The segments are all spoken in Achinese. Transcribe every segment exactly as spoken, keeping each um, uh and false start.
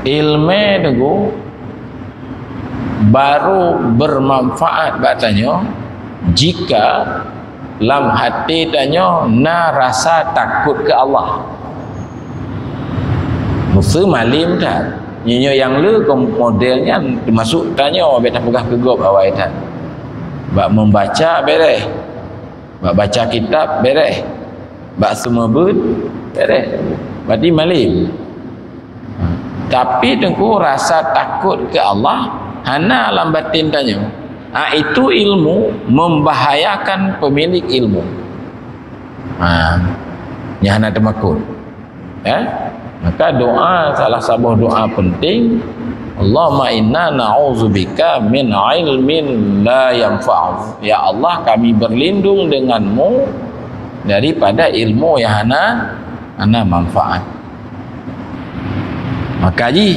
Ilmu tu baru bermanfaat bak tanyoe jika lam hati tanyoe na rasa takot keu Allah. Meuseu malem that. Nyoe nyang le keu model nyan teumasuk tanyoe bèk tapeugah keu gob awai that. Bak membaca bereh. Bak baca kitab bereh. Bak seumeubeuet bereh. Berarti malem. Tapi teungku rasa takot keu Allah hana lam batin tanyoe. Ha, itu ilmu membahayakan pemilik ilmu. Ha, nyan hana teumakot. Ya? Maka doa salah saboh doa penting. Allahumma inna na'udzubika min ilmin la yanfa'u. Ya Allah, kami berlindung denganmu daripada ilmu yang hana hana manfaat. Maka jih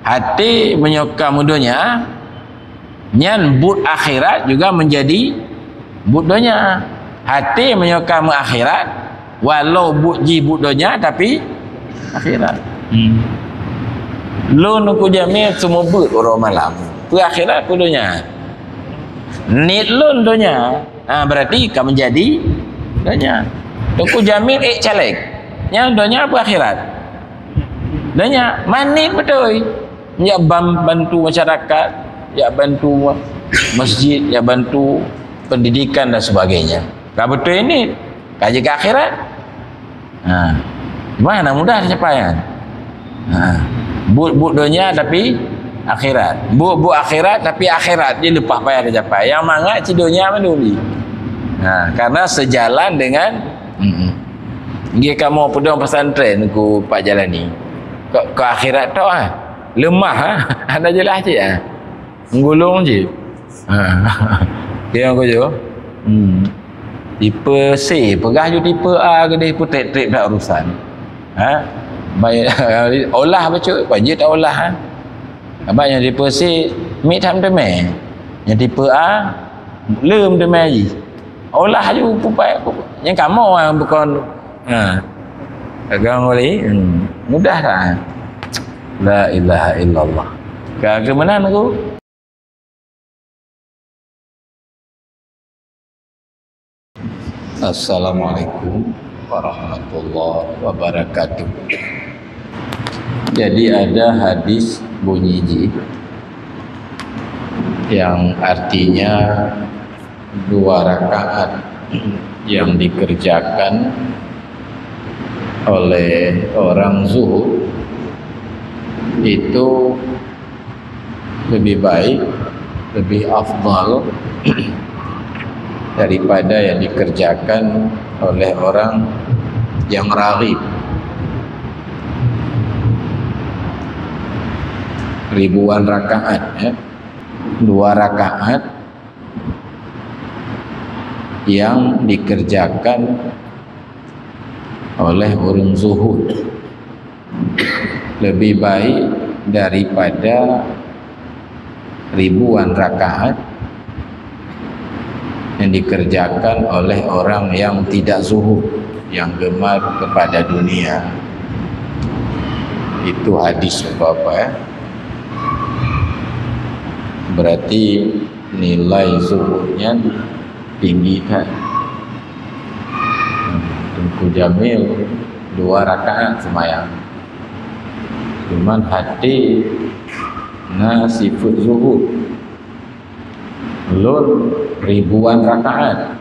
hati meunyoe ka meudonya, nyan buet akhirat juga menjadi buet donya. Hati meunyoe ka meuakhirat, walau buet jih buet donya tapi akhirat. Hmm. Lôn Teungku Jamil seumeubeuet uroe malam. Peue akhirat peue donya. Niet lôn donya. Ha, berarti ka menjadi donya. Teungku Jamil ék caleg. Nyan donya apa akhirat? Donya. Manik beutôi. Jak ban-, bantu masyarakat, jak bantu masjid, jak bantu pendidikan dan sebagainya. Ka beutôi niet, ka jeuet keu akhirat. Ha. Mana mudah tercapai kan? Ha. Buet-buet donya tapi akhirat. Buet-buet akhirat tapi akhirat je leupah payah tercapai. Yang mangat cit donya mandum jih. Ha, karena sejalan dengan, mm-mm. Nggih kamoe peudong pesantren ku Pak Jalani. Keu, keu akhirat tok ah. Leumah ah. Hana jeulaih cit ah. Menggulung cit. Ha. Dia aku jo. Hmm. Tipe C, peugah ju tipe A keudeh peutrek-trek that urusan. Ha? Baik, olah bacut, wajib tak olah, ha? Abang nyang tipe C, mit tham teumé. Nyang tipe A, leuem teumé jih. Olah ju pupai, nyang kamoe nyang bukon, ha. Pegang oli, hmm. Mudah tak? La ilaha illallah. Ka keumeunang aku. Assalamualaikum warahmatullahi wabarakatuh. Jadi ada hadis bunyi jih yang artinya dua rakaat yang dikerjakan oleh orang zuhud itu lebih baik, lebih afdal daripada yang dikerjakan oleh orang yang raghib. Ribuan rakaat, ya. Dua rakaat yang dikerjakan oleh orang zuhud lebih baik daripada ribuan rakaat yang dikerjakan oleh orang yang tidak zuhud, yang gemar kepada dunia. Itu hadis, Bapak, ya. Berarti nilai zuhudnya tinggi kan. Teungku Jamil dua rakaat semayang. Cuman hati na sifat zuhud. Lôn ribuan rakaat.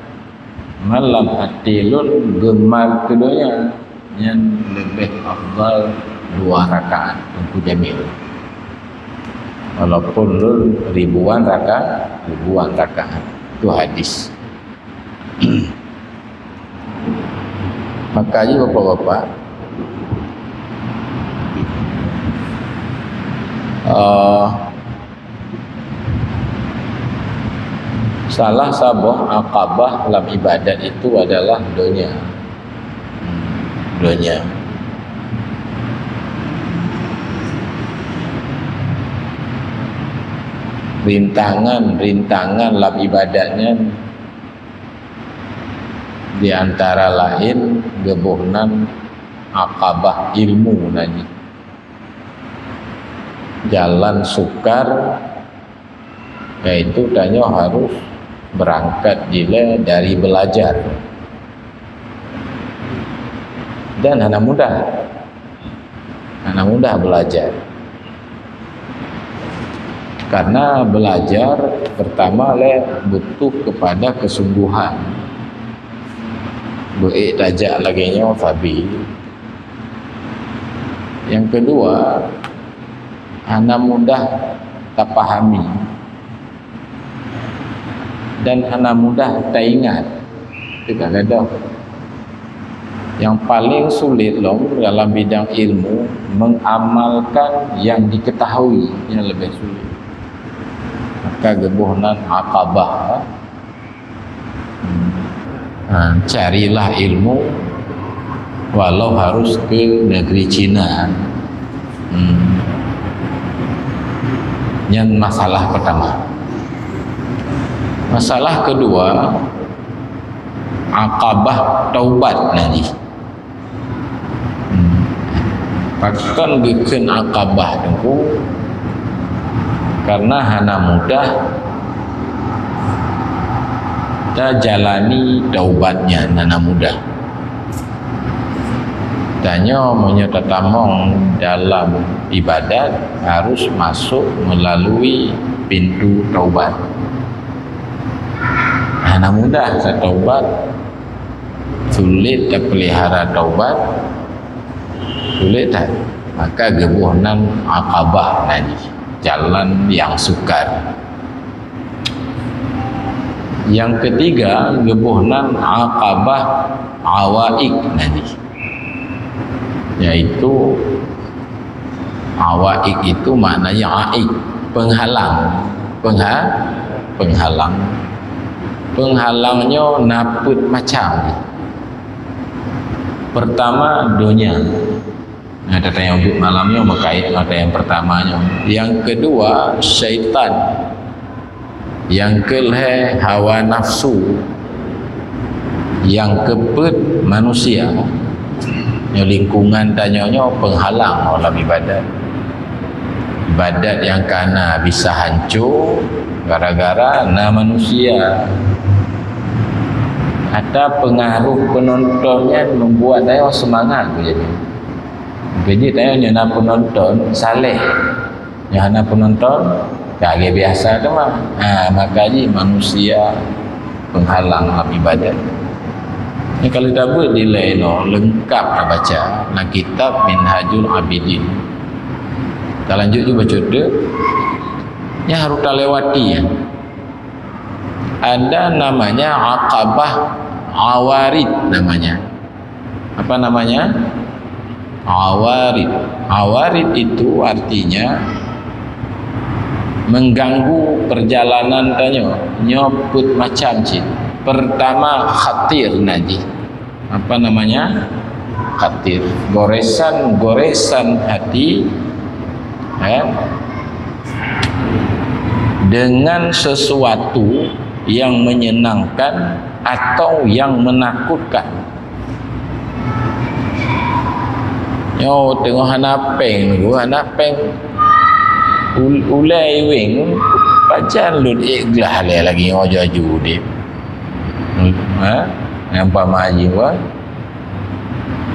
Malam hati lôn gemar keu donya. Nyan leubeh afdal dua rakaat Teungku Jamil. Walaupun lôn ribuan rakaat, ribuan rakaat. Itu hadis. Maka jih bapak-bapak, eh, salah saboh aqabah lam ibadat itu adalah donya. Donya. Rintangan-rintangan lam ibadat nyan di antara laén geuboh nan aqabah ilmu nan jih. Jalan sukar, yaitu tanyoe harus beurangkat dilée dari beulajar. Dan hana mudah. Hana mudah beulajar. Karena beulajar, pertama lé butuh kepada kesungguhan. Beuék tajak lagée nyoe sabe. Nyang keudua, hana mudah tapahami dan hana mudah taingat. Teuka gadôh. Nyang paleng sulet lom dalam bidang ilmu, mengamalkan yang diketahui, nyan leubeh sulet. Maka geuboh nan aqabah. Ha, carilah ilmu walau harus ke negeri Cina. Hmm. Nyan masalah pertama. Masalah kedua, aqabah taubat nan jih. Hmm. Pakon geukheun aqabah Teungku? Karena hana mudah tajalani taubat nyan, hana mudah. Tanyoe meunyoe tatamong dalam ibadat, harus masuk melalui pintu taubat. Hana mudah tataubat, sulet tapeulihara taubat, sulet that. Maka geuboh nan aqabah nan jih, jalan nyang sukar. Nyang keutiga, geuboh nan aqabah awaiq nan jih. Yaitu, awaiq itu maknanya aiq, penghalang. Pengha-, penghalang. Penghalang nyoe na peuet macam. Pertama, donya. Nah, teuntang nyang duek malam nyoe meukait ngon nyang pertama nyoe. Nyang keudua, syaitan. Nyang keulhèe, hawa nafsu. Nyang keupeuet, manusia. Nyoe lingkungan tanyoe nyoe peunghalang lam ibadat. Ibadat nyang ka na bisa hanco gara-gara na manusia. Ata peungaruh peunonton nyan membuat tanyoe seumangat beujadi. Beujeuet tanyoe nyoe na peunonton saleh. Nyoe hana peunonton, ka lagèe biasa teuma. Ha, maka jih manusia peunghalang lam ibadat. Nyoe ka lheueh tabeuet dilèe inoe leungkap tabaca lam kitab Minhajul Abidin. Talanjut ju bacut deuh. Nyan harôh talewati nyan. Ada namanya Aqabah Awarid namanya. Apa namanya? Awarid. Awarid itu artinya mengganggu perjalanan tanyoe. Nyoe peuet macam cit. Pertama, khatir najih. Apa namanya? Khatir. Goresan-goresan hati, ya, dengan sesuatu yang menyenangkan atau yang menakutkan. Nyoe teungoh hana péng, hana péng. Ul-, ulèe iweng, pajan lôn ék glah lé lagèe nyoe aju-aju udép. Ha? Nyang pama jih, wah.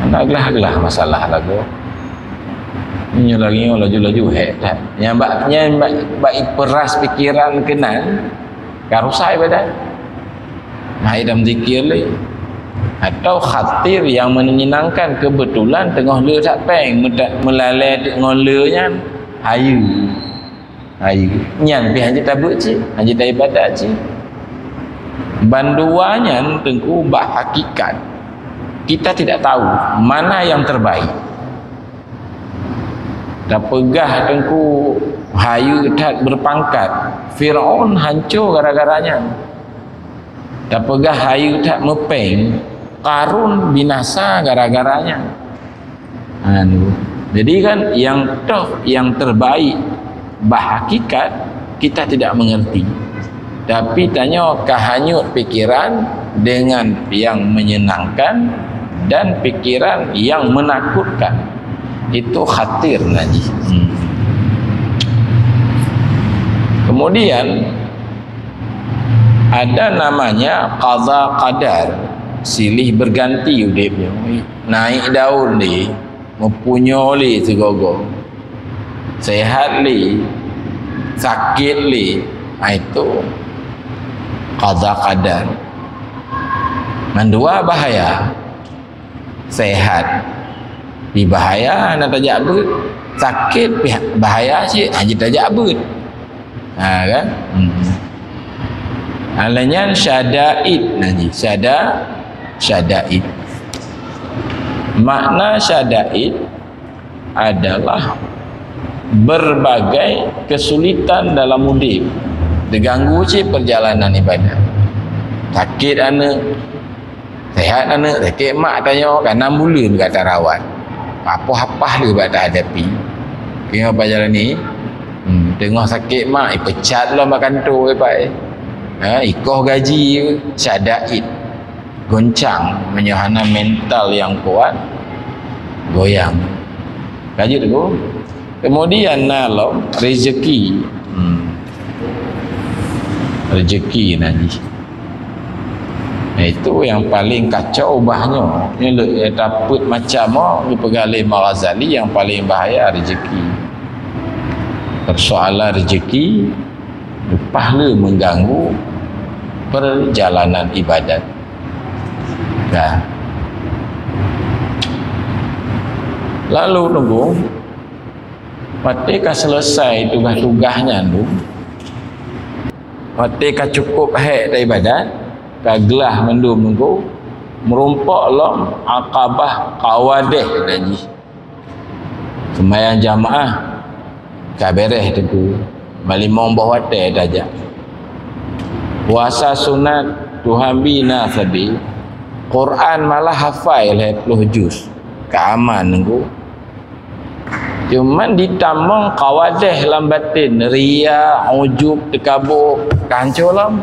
Hana glah-glah masalah lagoe. Nyoe lagèe nyoe laju-laju hék that. Nyang bak, nyang bak, bak iperas pikiran keunan, ka rusak ibadat. Hai dam zikir lé. Atau khatir yang menyenangkan, kebetulan teungoh le that péng, meuda-, meulalé ngon le nyan, hayeue. Hayeue. Nyan pih hanjeuet tabeuet cit, hanjeuet taibadat cit. Bandua nyan Teungku bak hakikat, kita tidak tahu mana yang terbaik. Tapeugah Teungku hayeue that beupangkat, Firaun hanco gara-gara nyan. Tapeugah hayeue that meupéng, Karun binasa gara-gara nyan. Anu. Jadi kan, yang toh, yang terbaik, bak hakikat, kita tidak mengerti. Tapi tanyoe ka hanyut pikiran dengan yang menyenangkan dan pikiran yang menakutkan. Itu khatir najih. Hmm. Kemudian ada namanya qada qadar, silih berganti udeb nyoe. Naik daun lé, meupunyô lé sigoe-goe, sehat lé, sakét lé, ha, itu qada qadar. Mandua bahaya. Sehat pih bahaya hana tajak beuet, sakét pih bahaya cit hana tajak beuet. Ha kan? Hmm. Alah nyan syadaid, nah ji, syada, syadaid. Makna syadaid adalah berbagai kesulitan dalam udeb. Terganggu cit perjalanan ibadah. Sakét aneuk, sehat aneuk, sakét mak tanyoe, ka nam buleuen ka tarawat. Apoh-apoh lé bak tahadapi. Keu nyoe pajan ni, hmm, teungoh sakét mak, ipeucat lom bak kantô, Bapak, eh. Ha, ikoh gaji, syadaid. Goncang, meunyoe hana mental nyang kuat, goyang. Lanjut, Bu. Kemudian na lom rezeki. Hmm. Rezeki na jih. Nah, itu yang paling kacau ubah nyoe. Nyoe le, eh, dapet macam, oh, dipeugah lé Imam Ghazali, yang paling bahaya rezeki. Persoalan rezeki leupah le mengganggu perjalanan ibadat. Nah. Lalu nunggu, watèe ka selesai tugaih-tugaih nyan tu, watèe ka cukup hék taibadat, ka glah mandum nunggu, meurumpok lom Aqabah Qawadeh lagèe jih. Seumayang jamaah ka bèrèh teungku, balimong boh watèe tajak. Puasa sunat, Tuhan bi na sabe. Quran malah hafai lhèe ploh juz, ka aman teungku. Cuman ditamong qawadeh lam batin, ria, ujub, teukabô, ka hanco lom.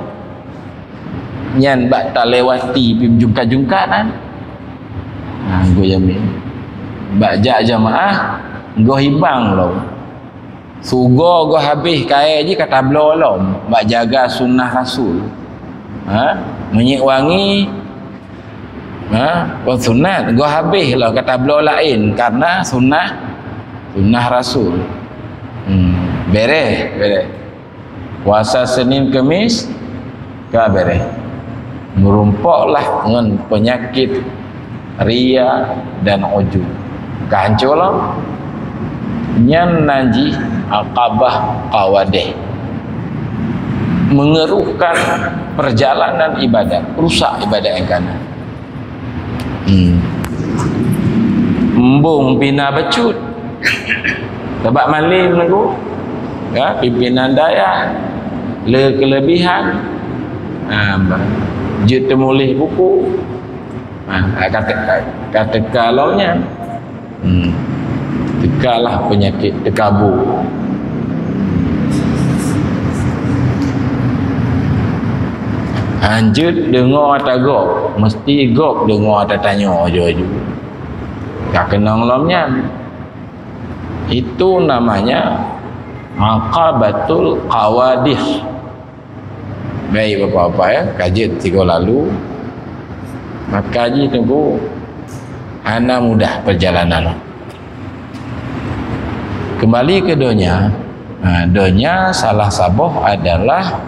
Nyan bak talewati pih meujungkat-jungkat kan. Ha, goh jamin. Bak jak jamaah, goh hibang lom. Sugoe goh habéh kayèe jih ka tabloe lom bak jaga sunnah Rasul. Ha, minyeuk wangi, ha, kon sunat, goh habéh lom ka tabloe laén karena sunnah, sunnah Rasul. Hmm, bèrèh, bèrèh. Puasa Senin Kemis ka bèrèh. Meurumpoklah ngon peunyakét ria dan ujub. Ka hanco lom. Nyan nan jih Aqabah Qawadeh. Mengeruhkan perjalanan ibadat, rusak ibadat nyang ka na. Hmm. Embong pih na bacut. Sabab malém lagu, ya, pimpinan dayah, le kelebihan, ha, jeuet teumuléh buku, ha, ka teuka, ka teuka lom nyan. Hmm. Teukalah peunyakét teukabô. Hanjeuet deungoe ata gob, meuseuti gob deungoe ata tanyoe aju-aju. Ka keunong lom nyan. Itu namanya Aqabatul Qawadih. Baik, Bapak-bapak, ya, ka jeuet sigoe lalu. Maka jih teungku hana mudah perjalanan. Kembali ke donya, ha, donya salah saboh adalah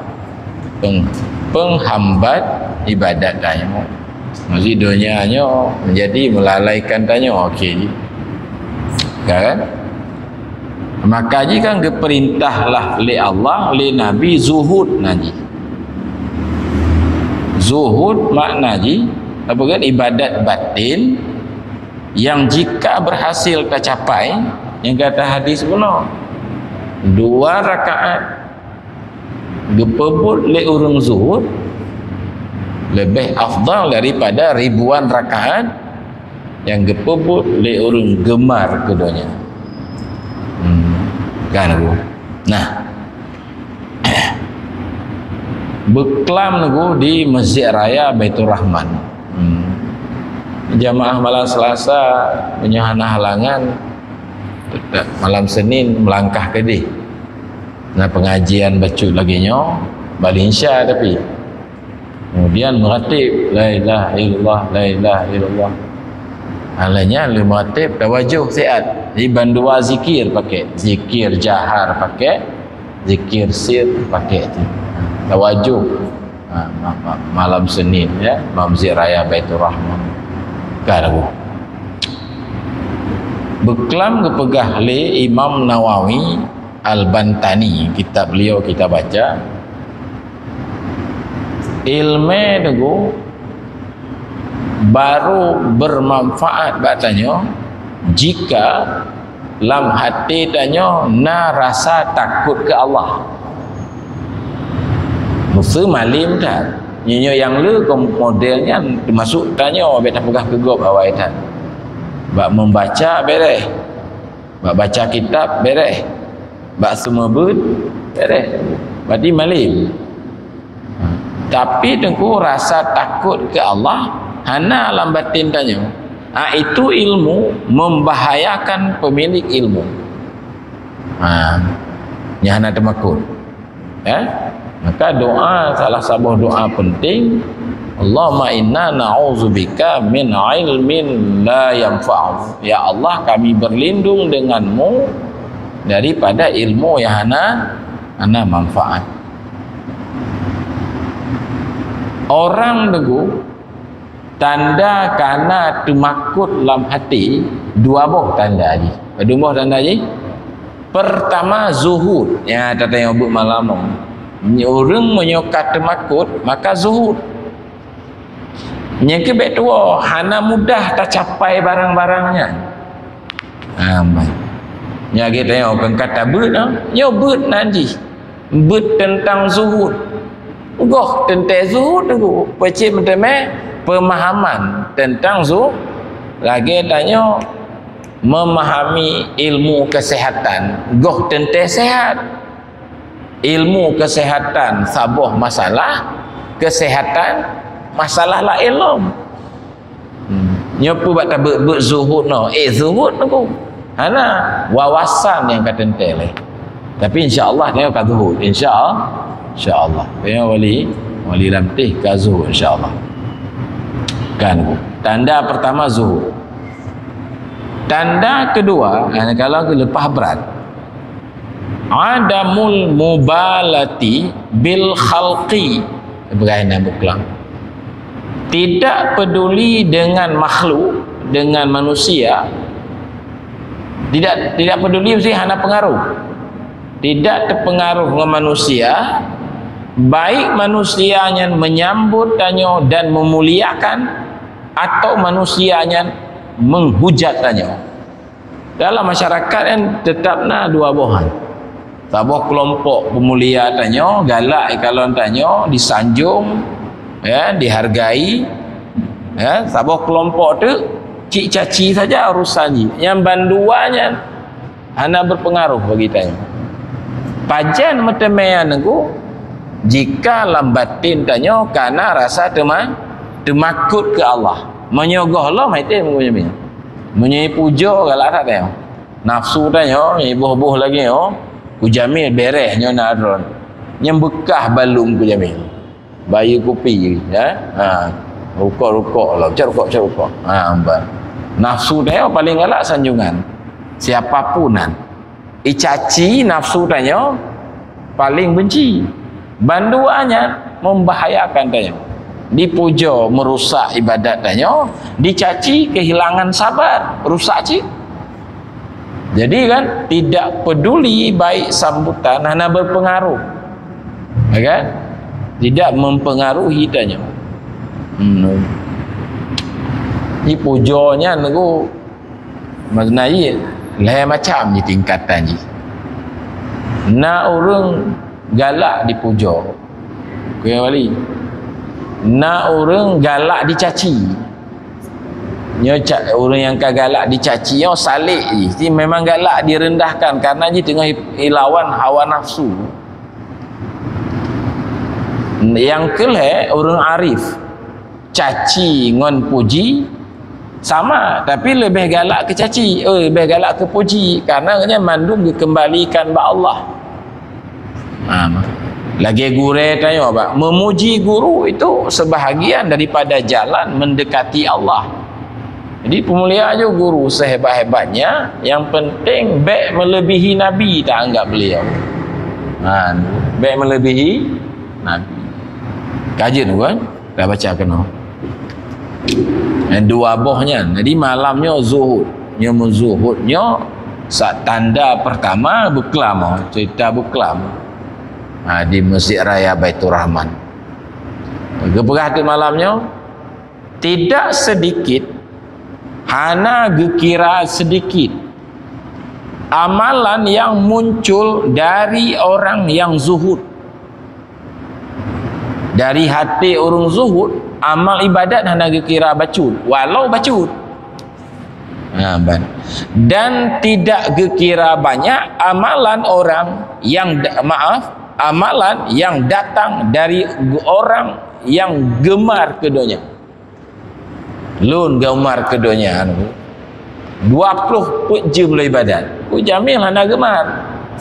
peng-, penghambat ibadat tanyoe. Maksud donya nyoe menjadi melalaikan tanyoe, okey. Ya kan? Maka jih kan geupeurintahlah lé Allah, lé Nabi zuhud nan jih. Zuhud makna jih, apa kan, ibadat batin yang jika berhasil tercapai, nyang gata hadis bunoe. Dua rakaat geupeubuet lé ureuëng zuhud leubeh afdal daripada ribuan rakaat nyang geupeubuet lé ureuëng geumar keu donya. Hmm, kan, Bu? Nah, beuklam, Bu, di Masjid Raya Baitur Rahman. Hmm. Jamaah malam Selasa, meunyoe hana halangan, malam Senin meulangkah keudeh. Na pengajian bacut lagèe nyoe, bak linsya tapi. Kemudian meuratéb, "La ilaha illallah, la ilaha illallah." Ha, lheuh nyan lheuh meuratéb, tawajoh siat. Jadi bandua zikir pakai, zikir jahar pakai, zikir sir pakai tu. Tawajoh. Ha, ma-, ma-, malam Senin, ya, Masjid Raya Baiturrahman. Ka lagu. Beuklam geupeugah lé Imam Nawawi Al-Bantani, kitab beliau kita baca, ileumèe teungku baru bermanfaat bak tanyoe jika lam até tanyoe na rasa takot keu Allah. Meuseu malém that. Nyoe nyang le keu model nyan teumasuk tanyoe bèk tapeugah keu gob awai that. Bak membaca bereh. Bak baca kitab bereh. Bak seumeubeuet bereh. Berarti malém. Tapi teungku rasa takot keu Allah hana lam batin tanyoe. Ha, itu ilmu membahayakan pemilik ilmu. Ha, nyan hana teumakot. Ya? Maka doa, salah saboh doa penting, "Allahumma inna na'udzubika min ilmin la yanfa'u." Ya Allah, kami berlindung denganmu daripada ilmu yang hana, hana manfaat. Orang teungku, tanda kana teumakot lam até, dua boh tanda jih. Padum boh tanda jih? Pertama, zuhud. Ya, tatanyong buet malam nyoe. Ureueng meunyoe ka teumakot, maka zuhud. Nyang keubit tuwoe, hana mudah tacapai barang-barang nyan. Aman. Nyan lagèe tanyoe, kon ka tabeuet, nyoe beuet nan jih. Beuet teuntang zuhud. Goh teuntèe zuhud teungku. Peucit meuteumé peumahaman teuntang zuhud. Lagèe tanyoe memahami ilmu kesehatan. Goh teuntèe sehat. Ilmu kesehatan saboh masalah, kesehatan masalah laén lom. Hmm. Nyoe peue bak tabeuet-beuet zuhud nyoe? Eh, zuhud nyoe. Hana, wawasan nyang ka teuntèe lé. Tapi insya-Allah nyoe ka zuhud. Insya-, insya-Allah. Nyoe wali, wali lam teh ka zuhud insya-Allah. Kan. Tanda pertama zuhud. Tanda kedua, ha, kalau leupah brat. Adamul mubalati bil khalqi. Peugah inan buklang. Tidak peduli dengan makhluk, dengan manusia. Tidak, tidak peduli, mesti hana pengaruh. Tidak terpengaruh dengan manusia, baik manusia nyan menyambut tanyoe dan memuliakan, atau manusia nyan menghujat tanyoe. Dalam masyarakat kan tetap na dua boh. Saboh kelompok peumulia tanyoe, galak ikalon tanyoe, disanjong, ya, dihargai. Ya, saboh kelompok tu cit caci saja urusan jih. Nyang bandua nyan hana berpengaruh bagi tanyoe. Pajan meuteumé nyan teungku, jika lam batin tanyoe kana rasa teuma-, teumakot keu Allah. Meunyoe goh lom, hai teh meunyami. Meunyoe pujoe galak that tanyoe. Nafsu tanyoe, iboh-boh lagèe nyoe, kujamé bereh nyoe na droen. Nyang beukah balum kujamé. Bayeue kupi, ya. Ha. Rukok-rukok lah, cak rukok, cak rukok. Ha, amban. Nafsu tanyoe paling galak sanjongan. Siapapun nyan. Icaci nafsu tanyoe paling benci. Bandua nyan membahayakan tanyoe. Dipujoe merusak ibadat tanyoe, dicaci kehilangan sabar, rusak cit. Jadi kan, tidak peduli baik sambutan hana berpengaruh. Ya kan? Tidak mempengaruhi tanyoe. Hmm. Dipujoe nyan teungku, makna jih lhèe macam jih tingkatan jih. Na ureueng galak dipujoe. Keu wali. Na ureueng galak dicaci. Nyoe ca-, ureueng nyang ka galak dicaci nyoe salek jih. Jadi memang galak direndahkan karena jih teungoh i-, ilawan hawa nafsu. Nyang keu lhèe ureueng arif. Caci ngon puji sama, tapi leubeh galak keu caci, eh, leubeh galak keu puji, karena nyan mandum geukeumbalikan bak Allah. Ha, lagèe gurèe tanyoe, bah, memuji guru itu sebahagian daripada jalan mendekati Allah. Jadi, peumulia ju guru sehebat-hebatnya, yang penting bèk melebihi Nabi taanggap beliau. Ha, bèk melebihi Nabi. Kajeut, kan? Dah baca keunoe. Eh, dua boh nyan. Jadi, malam nyoe zuhud. Nyoe meuzuhud nyoe, sa-, tanda pertama beuklam, cerita beuklam. Ha, di Masjid Raya Baiturrahman. Geupeugah teuk malam nyoe, tidak sedikit, hana geukira sedikit, amalan yang muncul dari orang yang zuhud. Dari hati ureuëng zuhud, amal ibadat hana geukira bacut, walau bacut. Ha, ban. Dan tidak geukira banyak amalan orang yang da-, maaf, amalan yang datang dari orang yang gemar keu donya. Lôn geumar keu donya, anu, dua ploh peuet jeuem lôn ibadat. Teungku Jamil hana geumar.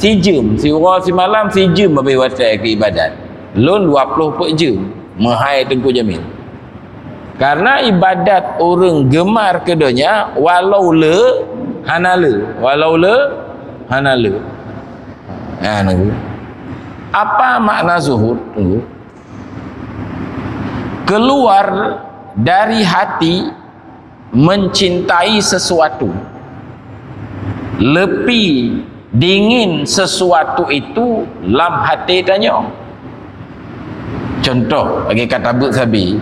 Sijeuem, siuroe simalam, sijeuem habéh watèe keu ibadat. Lôn dua ploh peuet jeuem, meuhai Teungku Jamil. Karena ibadat ureuëng geumar keu donya, walau le, hana le. Walau le, hana le. Ha, nunggu. Apa makna zuhud? Nunggu. Keluar dari hati mencintai sesuatu, lepi dingin sesuatu itu lam hati tanyoe. Contoh, lagèe ka tabeuet sabe,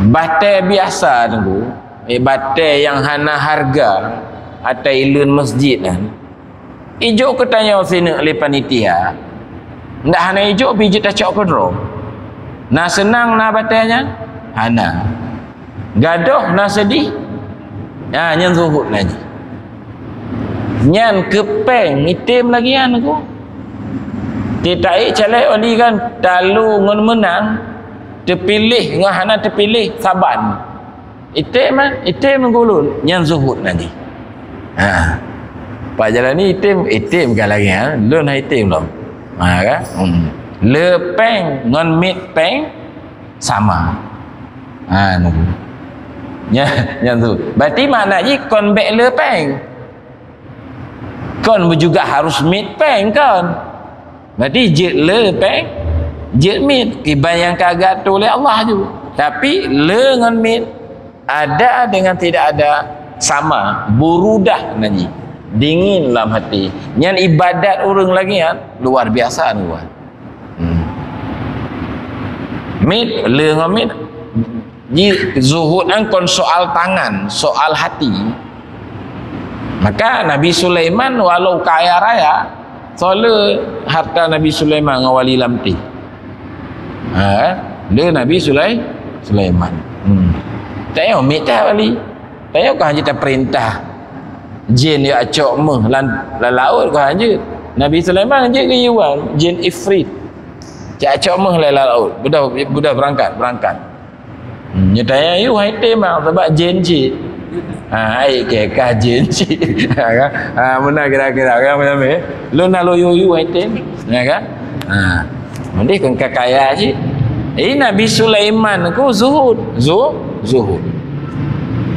batèe biasa, Teungku, eh, batèe nyang hana hareuga, ateueh ileuen masjid nyan. Ijok keu tanyoe sineuk lé panitia. Ndak hana ijok pih jeuet tacok keudroe. Na seunang na batèe nyan? Hana. Gadôh na seudeh? Ha, nyan zuhud na jih. Nyan keu pèng item lagèe nyan, Teungku. Titaék caleg oli kan, talu ngon meunang, teupiléh ngon hana teupiléh saban. Item, ah, item gulun, nyan zuhud na jih. Ha. Pak Jalani item, item ka lagèe, ha. Lôn hana item lom. Ha, kan? Hmm. Le pèng ngon miet pèng sama. Ha, nunggu. Nyan, nyan zuhud. Berarti makna jih kon bèk le pèng. Kon juga harus miet pèng, kon. Berarti jeuet le pèng, jeuet miet, kiban nyang ka geuatoe lé Allah ju. Tapi le ngon miet, ada dengan tidak ada, sama, burudah na jih. Dingin lam hati. Nyan ibadat ureuëng lagèe nyan, luar biasa, luar. Hmm. Miet, le ngon miet, Ji, zuhud nyan kon soal tangan, soal hati. Maka Nabi Sulaiman walau kaya raya, soe le harta Nabi Sulaiman ngon wali lam teh? Ha, le Nabi Sulai-, Sulaiman. Hmm. Tanyoe miet that wali. Tanyoe ka hana tapeurintah jin jak cok méuh lam, lam laôt ka hana jeuet. Nabi Sulaiman jeuet geuyue jin ifrit. Jak cok méuh lam laôt. Beudôh, beudôh beurangkat, beurangkat. Hmm, nyoe tanyong yue hai tem, ah, sabab jén cit. Ha, ai keu kah jén cit. Ha, kan? Ha, meunan kira-kira, kan, macam ni. Lôn na lôn yue-yue hai tem. Ya, kan? Ha. Mending keu ka kaya cit. Jadi, Nabi Sulaiman ku zuhud. Zu-, zuhud.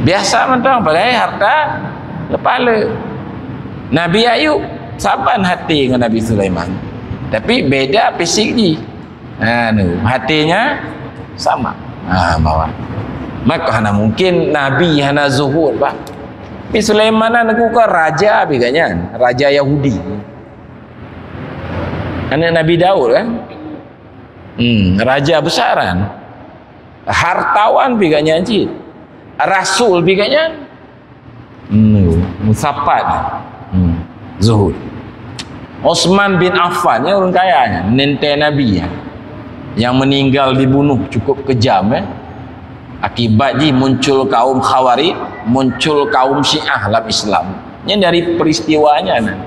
Biasa mantong, padahai harta kepala. Nabi Ayub saban hati ngon Nabi Sulaiman. Tapi, beda fisik jih. Ha, nu, hatinya sama. Ha, mawat. Maka hana mungkin Nabi hana zuhud, bah. Tapi Sulaiman nyan ku ka raja pi gobnyan, raja Yahudi. Aneuk Nabi Daud kan? Hmm, raja besaran. Hartawan pi gobnyan cit. Rasul pi gobnyan. Hmm, musapat. Hmm, zuhud. Utsman bin Affan, ya, ureueng kaya nyan, ninte Nabi, ya, yang meninggal dibunuh cukup kejam, ya. Akibat jih muncul kaum Khawarij, muncul kaum Syiah lam Islam. Nyan dari peristiwanya nyan.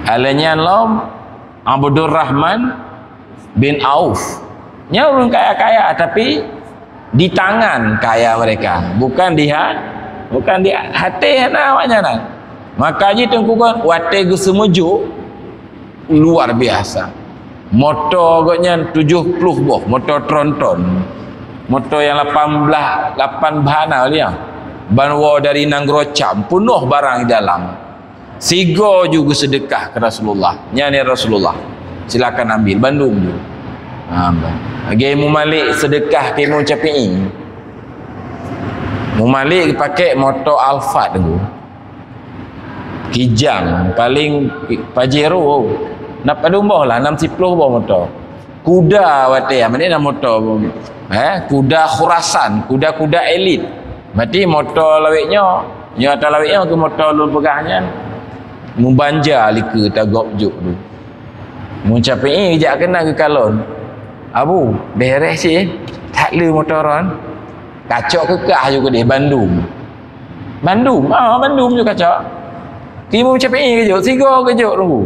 Alèh nyan lom, Abdurrahman bin Auf. Nyan ureueng kaya-kaya, tapi di tangan kaya mereka, bukan di ha-, bukan di hati hana awaknyan. Maka jih Teungku kan, watèe geuseumeujok, luar biasa. Moto gobnyan tujoh ploh boh, moto tronton. Moto nyang lapan blah, lapan bhana liang. Ban woe dari nanggroe Syam, peunoh barang di dalam. Sigoe ju geuseudeukah keu Rasulullah. Nyan, "Ya Rasulullah, silakan ambil bandum ju." Ha, ban. Lagèe Imam Malik seudeukah keu Imam Syafi'i. Imam Malik geupakè moto Alphard tu. Kijang, paling Pajero. Na padum boh lah, nam siploh boh moto. Kuda watèe, mana na moto. Eh, kuda Khurasan, kuda-kuda elit. Berarti moto lawét nyoe. Nyoe ata lawét nyoe keu moto lôn peugah nyan. Mubanja likeue tagôb jok tu. Imam Syafi'i jak keunan geukalon. "Abu, beres cit, that le moto droen." Kacok keukah ju keudeh bandum. Bandum, ah, bandum ju kacok. Keu Imam Syafi'i geujok, sigoe geujok Teungku.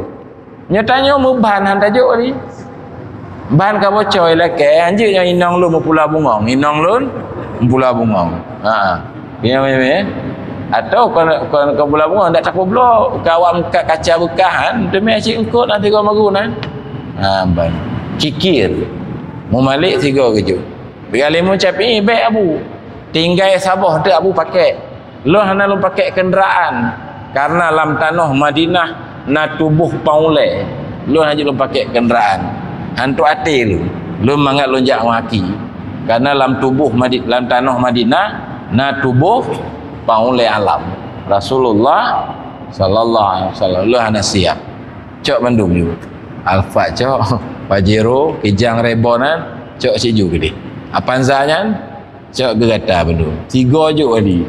Nyoe tanyoe meuban han tajok tadi. Ban ka bocor ilakèe, hanjeuet nyoe inong lôn meupula bungong, inong lôn meupula bungong. Ha. Nyoe, nyoe, nyoe. Atau kon, kon, kon pula bungong, dak tapubloe, ka awak meukat kaca beukah han, teumé cit eungkôt na tiga magun han. Ha, ban. Kikir. Imam Malik sigoe geujok. Bagi Imam Syafi'i, "Bèk Abu. Tinggai saboh teuk Abu pakè. Lôn hana lôn pakè keundaraan. Karena lam tanoh Madinah na tuboh pang ulèe. Lôn hanjeuet lôn pakè keundaraan. Hantu até lôn. Lôn mangat lôn jak meuhaki. Karena lam tuboh Madi-, lam tanoh Madinah na tuboh pang ulèe alam. Rasulullah sallallahu alaihi wasallam. Lôn hana siap." Cok bandum ju. Alphard cok, Pajero, Kijang Reborn nyan, cok cit ju keudeh. Avanza nyan, cok gata bandum. Sigoe jok tadi.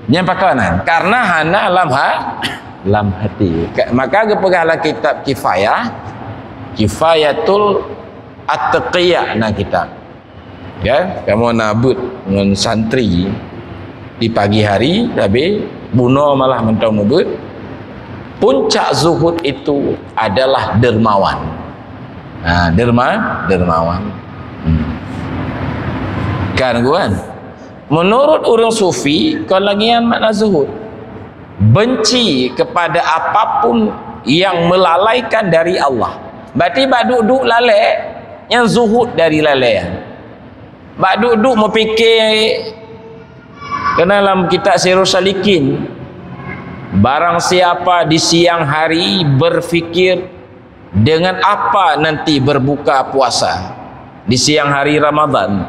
Nyan pakon nyan? Karena hana lam ha-, lam hati. Ka-, maka geupeugah lam kitab Kifayah, Kifayatul Atqiya na kitab. Kan? Kamoe na beuet ngon santri di pagi hari, tapi bunoe malah mantong meubeuet. Puncak zuhud itu adalah dermawan. Ha, derma-, dermawan. Hmm. Kan, kan? Menurut ureuëng sufi, kon lagèe nyan makna zuhud. Benci kepada apapun yang melalaikan dari Allah. Berarti bak duek-duek lalè, nyan zuhud dari lalè. Bak duek-duek meupike, keunan lam kitab Sirus Salikin, barang siapa di siang hari berfikir dengan apa nanti berbuka puasa di siang hari Ramadan,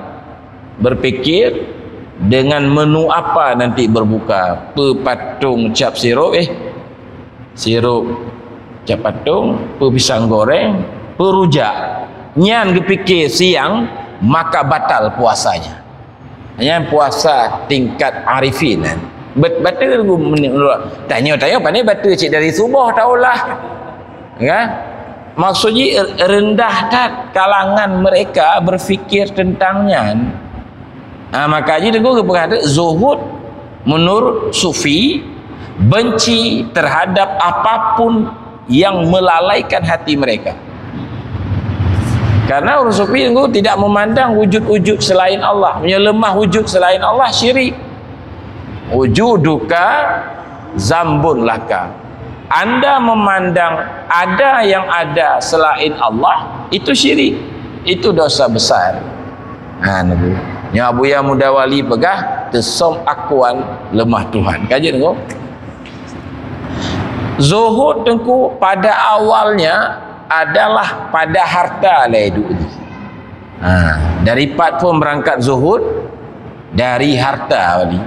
berpikir dengan menu apa nanti berbuka, peue pat tong cap sirup, eh, sirup cap pat tong, peue pisang goreng, peue rujak, nyan geupike siang, maka batal puasanya. Nyan puasa tingkat arifin, kan? Bet-, bateue geumeunurot. Tanyoe-tanyoe pane bateue cit dari suboh taulah. Kan? Maksud jih, rendah that kalangan mereka berfikir tentang nyan. Ha, maka jih Teungku geupeugah tu, zuhud menurut sufi, benci terhadap apapun yang melalaikan hati mereka. Karena ureuëng sufi Teungku tidak memandang wujud-wujud selain Allah. Meunyoe leumah wujud selain Allah, syirik. Wujuduka zambun laka. Anda memandang ada yang ada selain Allah, itu syirik. Itu dosa besar. Ha, Teungku. Nyoe Abuya Muda Wali peugah, teusöm akuan leumah Tuhan. Ka jeuet, Teungku? Zuhud, Teungku, pada awalnya adalah pada harta lé duek jih. Ha, dari pat phon beurangkat zuhud? Dari harta tadi.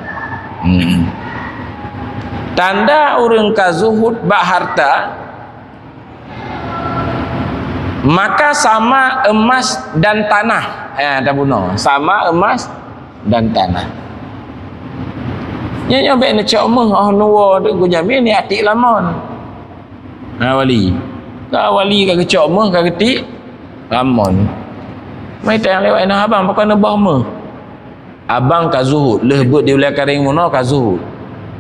Hmm. Tanda ureuëng ka zuhud bak harta, maka sama emas dan tanah. Eh, tabunoe, sama emas dan tanah. Nyoe, nyoe bèk neucok meuh, oh, nuwoe tu geujamin ni atik lamon. Ha, wali. Ka wali ka geucok meuh, ka geutik lamon. Mai tanyong lé awak inong abang, pakon neuboh meuh? Abang ka zuhud, lheueh beuet di Ulèe Karéng bunoe ka zuhud.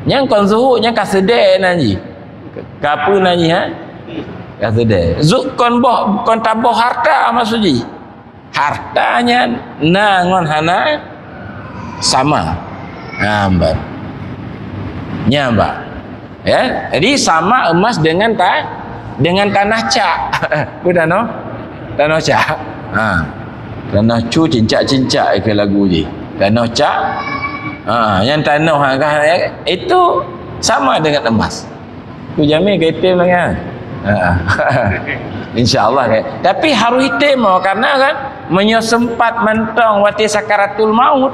Nyang kon zuhud, nyang ka seudeh nan jih. Ka peue nan jih, ha? Ka seudeh. Zuhud kon boh, kon taboh harta maksud jih. Harta nyan na ngon hana sama. Ha, bah. Nyan, bah. Ya, jadi sama emas dengan ta-, dengan tanah cak. Apa tanoh? Tanoh cak. Ha. Tanoh cu cincak-cincak ke lagu ji. Tanoh cak. Ha, yang tanoh ha, kan, eh, itu sama dengan emas. Tu jamin ke item lagi, ha. Ha. Insya Allah, kan. Tapi harus item, oh, karena kan, meunyoe sempat mantong watèe sakaratul maut,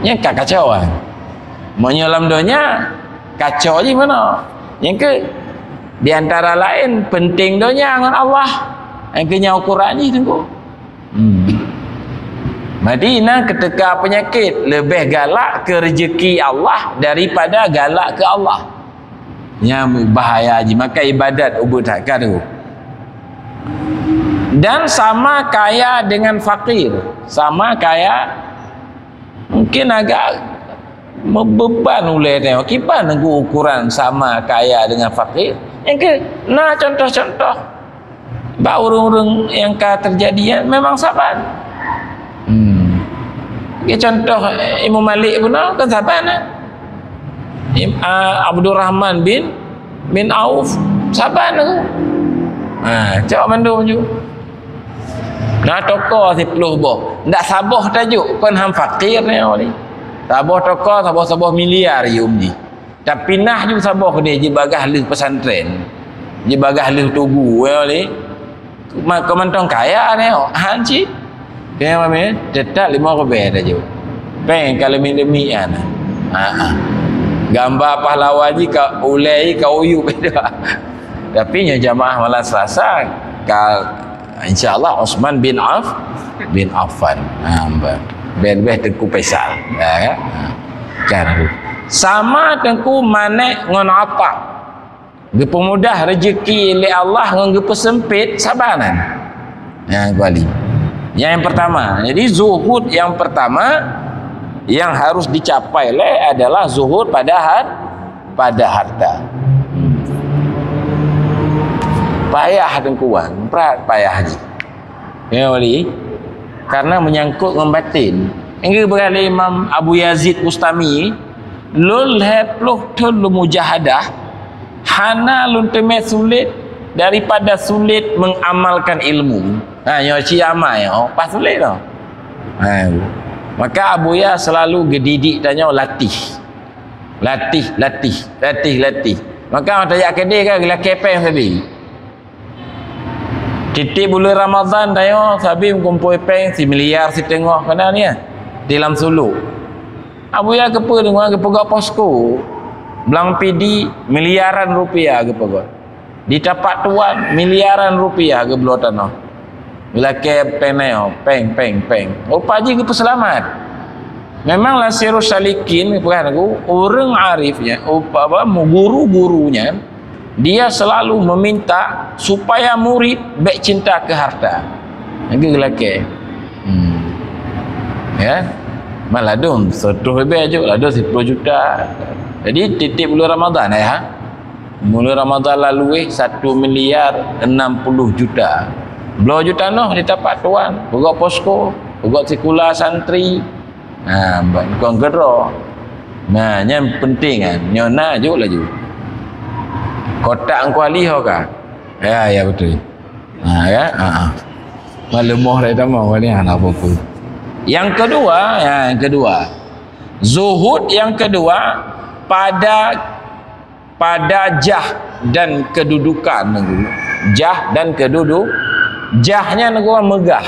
nyan ka kacau, ah. Meunyoe lam donya, kacau jih meunoe. Nyang keu, di antara laén, penting donya ngon Allah. Nyang keu nyan ukuran jih, Teungku. Hmm. Jadi, na keuteuka peunyakét, leubeh galak keu reuzeki Allah daripada galak keu Allah. Nyan bahaya jih, maka ibadat ubit that ka tu. Dan sama kaya dengan fakir, sama kaya, mungkin agak meubeban ulèe teuh. Kiban ngon ukuran sama kaya dengan fakir. Nyang keu, na contoh-contoh bak ureueng-ureueng nyang ka teujadi nyan memang saban. Hmm. Bagi contoh, eh, Imam Malik pun kan saban, eh. Im-, ah, Abdurrahman bin, bin Auf saban tu. Ha, cok mandum ju. Na toko siploh boh. Ndak saboh tajok, kon han fakir nyoe ni. Saboh toko, saboh-saboh miliar yum jih. Tapi nah ju saboh deh jibagah lheueh pesantren. Jibagah lheueh tugu, ya, ni. Ma-, keu mantong kaya ni, oh. Han cit. Kaya mami, tetap lima ribèe tajok. Pèng ka leumiek-leumiek nyan. Ha, ha. Gamba pahlawan jih ka ulèe, ka uyup. Tapi nyoe jamaah malam Selasa, ka, insya Allah Utsman bin Aff-, bin Affan. Ha, ba-, bèk-bèk Teungku Faisal. Ya, kan? Ha. Kan. Sama Teungku Manék ngon Ata. Geupeumudah reuzeki lé Allah ngon geupeuseumpét saban. Yang kali. Yang, yang pertama. Jadi zuhud yang pertama yang harus dicapai lé adalah zuhud pada har-, pada harta. Hmm. Payah Teungku, brat payah jih. Ya, wali. Karena menyangkut ngon batin. Inggih beurali Imam Abu Yazid Bustami, lôn lhèe ploh thon lôn mujahadah, hana lôn teumé sulet daripada sulet mengamalkan ilmu. Ha, nyoe ci amai, oh, pas sulet tu. Ha. Maka Abuya selalu geudidik tanyoe latih. Latih, latih, latih, latih. Maka watèe jak keudè kan geulakèe pèng sabe. Tiep-tiep buleuen Ramadhan tanyoe sabe meukumpôi pèng similiar siteungoh keunan nyan di lam suluk. Abuya keupeue deungon geupeugöt posko. Blang Pidie miliaran rupiah geupeugöt. Di Tapak Tuan, miliaran rupiah geubloe tanoh. Geulakèe pèng nyoe, pèng, pèng, pèng. Rupa jih geupeuseulamat. Memang lam Sirus Salikin, peugah Teungku, ureueng arif nyan, upa-, apa, guru-guru nyan, dia selalu meminta supaya murid bèk cinta keu harta. Lagèe geulakèe. Hmm. Ya. Malah ladôm seratus ribèe jok, ladôm sepuluh juta. Jadi, tiep-tiep buleuen Ramadhan, ya. Buleuen Ramadhan lalu, eh, satu miliar enam puluh juta. Bloe ju tanoh di Tapak Tuan, peugöt posko, peugöt sikula santri. Ha, ban kon keudroe. Nah, nyan penting kan. Nyoe na jok laju. Kotak Teungku Ali ho ka? Ya, ya, betul. Ha, ya. Ha, ha. Maleumoh dah tamong ni, ha, apa pun. Yang kedua, ya, yang kedua. Zuhud yang kedua pada pada jah dan kedudukan, Teungku. Jah dan kedudu-, jah nyan, Teungku, meugah.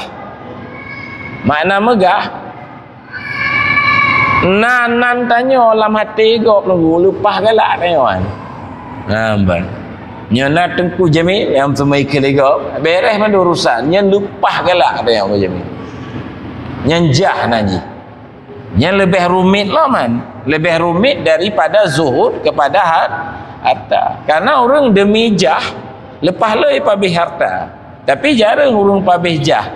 Makna meugah, na nan tanyoe lam até gob, Teungku, leupah galak tanyoe nyan. Nah, ban. Nyoe na Teungku Jamil nyang seumai keu lé gob, bèrèh mandum urusan, nyan leupah galak tanyoe Teungku Jamil. Nyan jah nan jih. Nyan leubeh rumit lom, kan? Leubeh rumit daripada zuhud kepada har-, harta. Karena ureueng demi jah, leupah lé pabeh harta. Tapi jareueng ureueng pabeh jah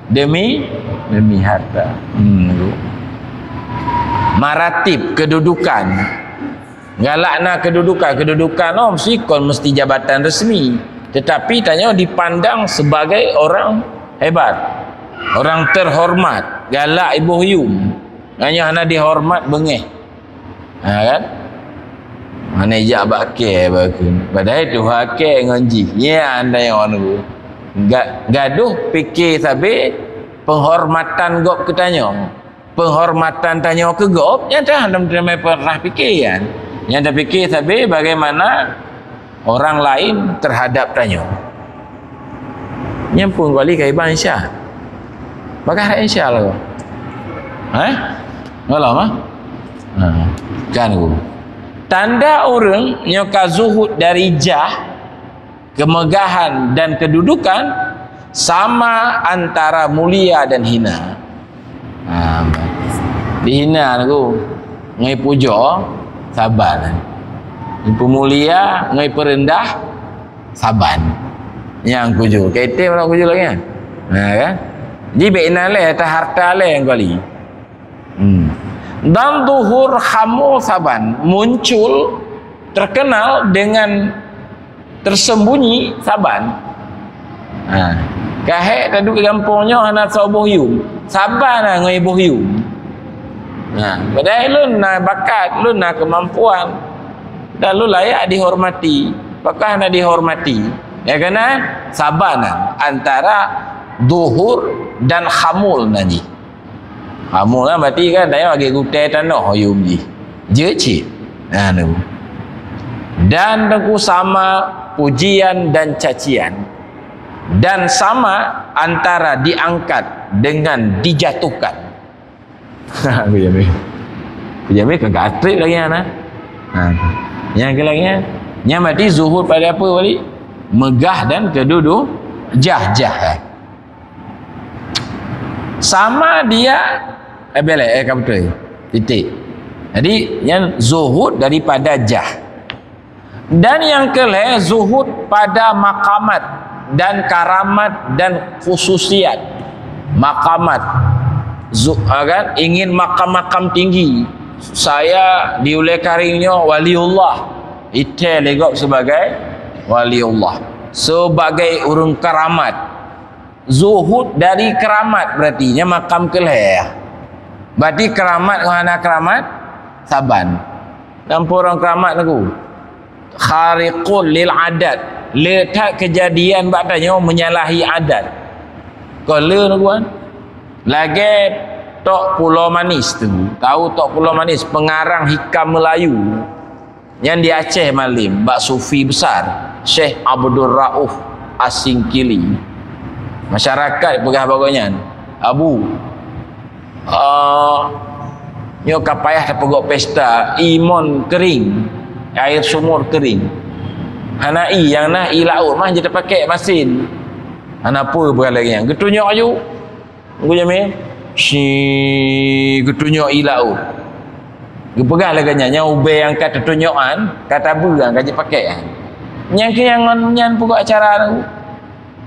demi, demi harta. Hmm. Maratib, kedudukan. Galak na kedudukan, kedudukan, oh, mesti kon mesti jabatan resmi. Tetapi tanyoe dipandang sebagai orang hebat, orang terhormat, galak iboh yum. Nyan nyoe hana dihormat beungéh. Ha, kan? Hana jak bak kèe bak kheun. Padahai tuha kèe ngon jih. Nyan tanyoe nunggu. Ga-, gadoh pike sabe penghormatan gob keu tanyoe. Penghormatan tanyoe keu gob, nyan dah lom teumé pernah pike nyan. Nyang tapike sabe bagaimana orang lain terhadap tanyoe. Nyan pun wali kaiban insya. Bagah insya Allah. Eh? Ngolah mah. Ha. Kan guru. Tanda ureuëng nyoe ka zuhud dari jah, kemegahan dan kedudukan sama antara mulia dan hina. Ha, dihina tu ngai pujo saban. Peumulia ngai perendah saban. Nyang kuju, kete orang kuju lagi kan? Ha kan? Jadi bek ina leh, ta harta leh yang kali. Hmm. Dan zuhur khamul saban muncul, terkenal dengan tersembunyi saban. Ha. Kahek taduek gampông nyoe hana soe boh yum. Saban na ngon boh yum. Ha. Padahai lôn na bakat, lôn na kemampuan. Dan lôn layak dihormati. Pakah na dihormati. Ya kan? Saban na antara zuhur dan khamul na jih. Kamoe lah berarti kan, tanyoe lagèe gutèe tanoh yum jih. Jeuet cit. Nah, tu. Dan teungku sama pujian dan cacian. Dan sama antara diangkat dengan dijatuhkan. Aku jamé. Aku jamé kan gatrip lagi nyan, nah. Ha. Nyang keu lagi nyan. Nyang berarti zuhud pada apa balik? Megah dan kedudu jah-jah. Sama dia, eh, belek, eh, ka beutôi. Titik. Jadi, nyan zuhud daripada jah. Dan nyang keulhèe, zuhud pada makamat dan karamat dan khususiat. Makamat. Zu-, ah, kan? Ingin makam-makam tinggi. Saya di Ulèe Karing nyoe waliullah. Itèe lé gob sebagai waliullah. Sebagai ureueng karamat. Zuhud dari keramat, berarti nyan makam keulhèe. Berarti keramat ngon hana keramat saban. Nampu orang keramat nunggu. Khariqul lil adat. Le that kejadian bak tanyoe menyalahi adat. Kon le nunggu kan? Lagèe Tok Pulo Manis tu. Tahu Tok Pulo Manis, pengarang hikam Melayu. Nyan di Aceh malem, bak sufi besar, Syekh Abdul Rauf Asingkili. Masyarakat peugah bak gobnyan, "Abu, ah, nyoe ka payah tapeugöt pesta, ie mon kering, air sumur kering. Hana ie, nyang na ie laôt mah jeuet tapakèk masin." Hana peue peugah lagèe nyan. Geutunyok aju. Geupeugah jamé, si geutunyok ie laôt. Geupeugah lagèe nyan, nyang ubé nyang ka teutunyok nyan, ka tabeue nyan, ka jipakèk nyan. Nyang keu nyang ngon nyan peugah acara tu.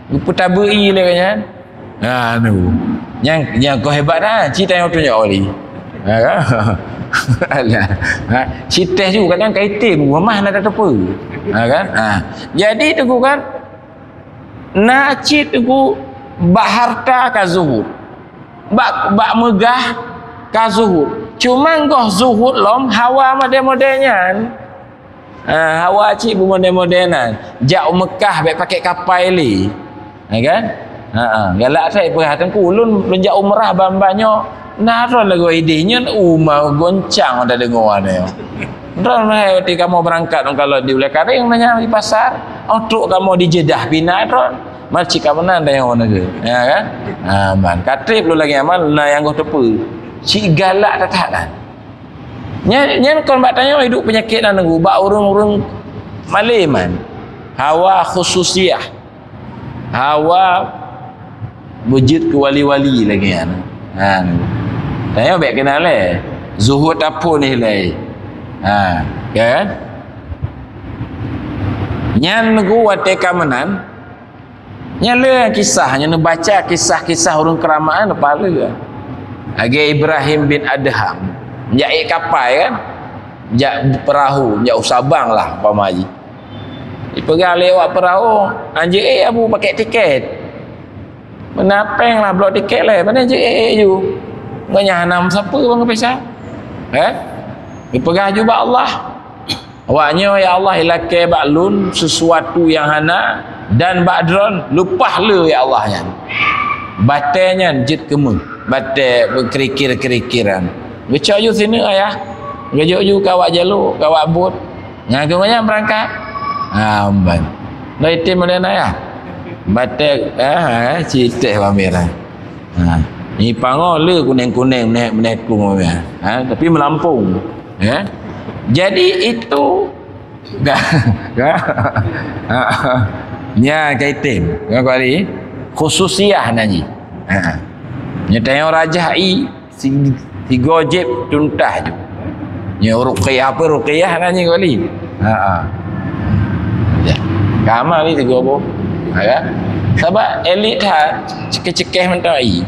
Geupeutabeu ie lagèe nyan. Ha, tu. Nyang, nyang keu hebat dah, cit nyang tunyok wali. Ha, kan? Alah. Ha, cit teh ju kadang ka item, mah na tateupeue. Ha, kan? Ha. Jadi tu kan, na cit teungku bak harta ka zuhud, bak, bak meugah ka zuhud. Cuma goh zuhud lom hawa model-model nyan. Ha, hawa cit beumodel-model nyan. Jak u Meukah bèk pakèk kapai lé. Ya kan? Ha, ha. Galak that peugah teungku, lôn, lôn jak umrah ban-ban nyoe. Na droe lagoe idéh nyan uma goncang tadeungoe nyoe. Droe meuhai watèe kamoe beurangkat lam kalon di Ulèe Karéng nanya di pasar, oh trok kamoe di Jeddah pih na droe. Maci ka meunan tanyoe nanggroe. Ya kan? Ha, man. Ka trép lôn lagèe nyan, man, na nyang goh teupeue. Cit galak that-that kan. Nyan, nyan kon bak tanyoe hidup peunyakét nanggroe, bak ureueng-ureueng malem man. Hawa khususiyah. Hawa beujeuet keu wali-wali lagèe nyan. Ha. Tanyoe bèk keunan lé. Zuhud taphon ilèe. Ha, ya kan? Nyan nanggroe watèe ka meunan, nyan le kisah, nyan neubaca kisah-kisah ureueng keuramat nyan, neupahala. Lagèe Ibrahim bin Adham. Jak ék kapai kan? Jak peurahô, jak u Sabang lah umpama jih. Ipeugah lé awak peurahô, "Anjeuk ék Abu pakèk tikét." Meunan péng lah bloe tikét lé, pane jeuet ék ju. Ngon nyan hana meusapeue bang pisa. Eh? Ipeugah ju bak Allah. Awaknyoe, ya Allah, ilakée bak lôn sesuatu nyang hana, dan bak droe leupah le, ya Allah, nyan. Batée nyan jeuet keumeuh, batée beukrikir-krikiran. Geucok ju sineuk, ayah. Geujok ju keu awak jalok, keu awak buet. Nyan keuh nyan beurangkat. Ha, ban. Dah item model nyan, ayah. Batée, ha, ha, citeh pameran. Ha. Ni pangoh le kuneng-kuneng, meuneh-meuneh kung pameran. Ha, tapi meulampong. Ya. Jadi itu nya kaitem. Ngon kuali khususiah na jih. Ha. Nyan tanyoe rajah i si-, sigo jeb tuntas ju. Nyoe ruqyah apa ruqyah na jih kuali. Ha. Ya. Kama ni tiga boh. Ha, ya. Sabab elit that cekeh-cekeh mantong i.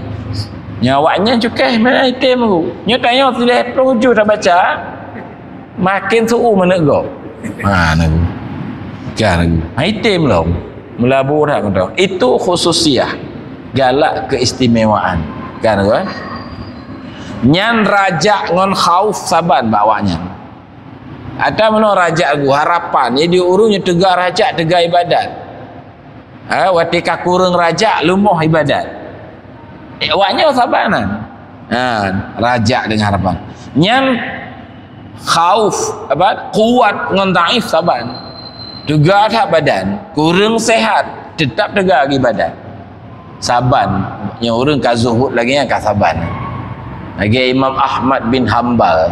Nyoe awaknyan cukeh mana item tu. Nyoe tanyoe sileh ploh ju tabaca. Maken seu'u manök gob. Ha, na ku. Kan na ku. Ha, item lom. Meulabu that mantong. Itu khususiah. Galak keistimewaan. Kan na ku, eh? Nyan rajak ngon khauf saban bak awaknyan. Ata meunoe rajak lagu harapan. Jadi ureuëng nyang teuga rajak, teuga ibadat. Ha, watée ka kureueng rajak, leumoh ibadat. Eh, awaknyoe saban na. Ha, rajak deungon harapan. Nyan khauf, apa, kuat ngon dhaif saban. Teuga that badan, kureueng sehat, teutap teuga ibadat. Saban, nyoe ureuëng ka zuhud lagée nyan ka saban. Lagée Imam Ahmad bin Hambal.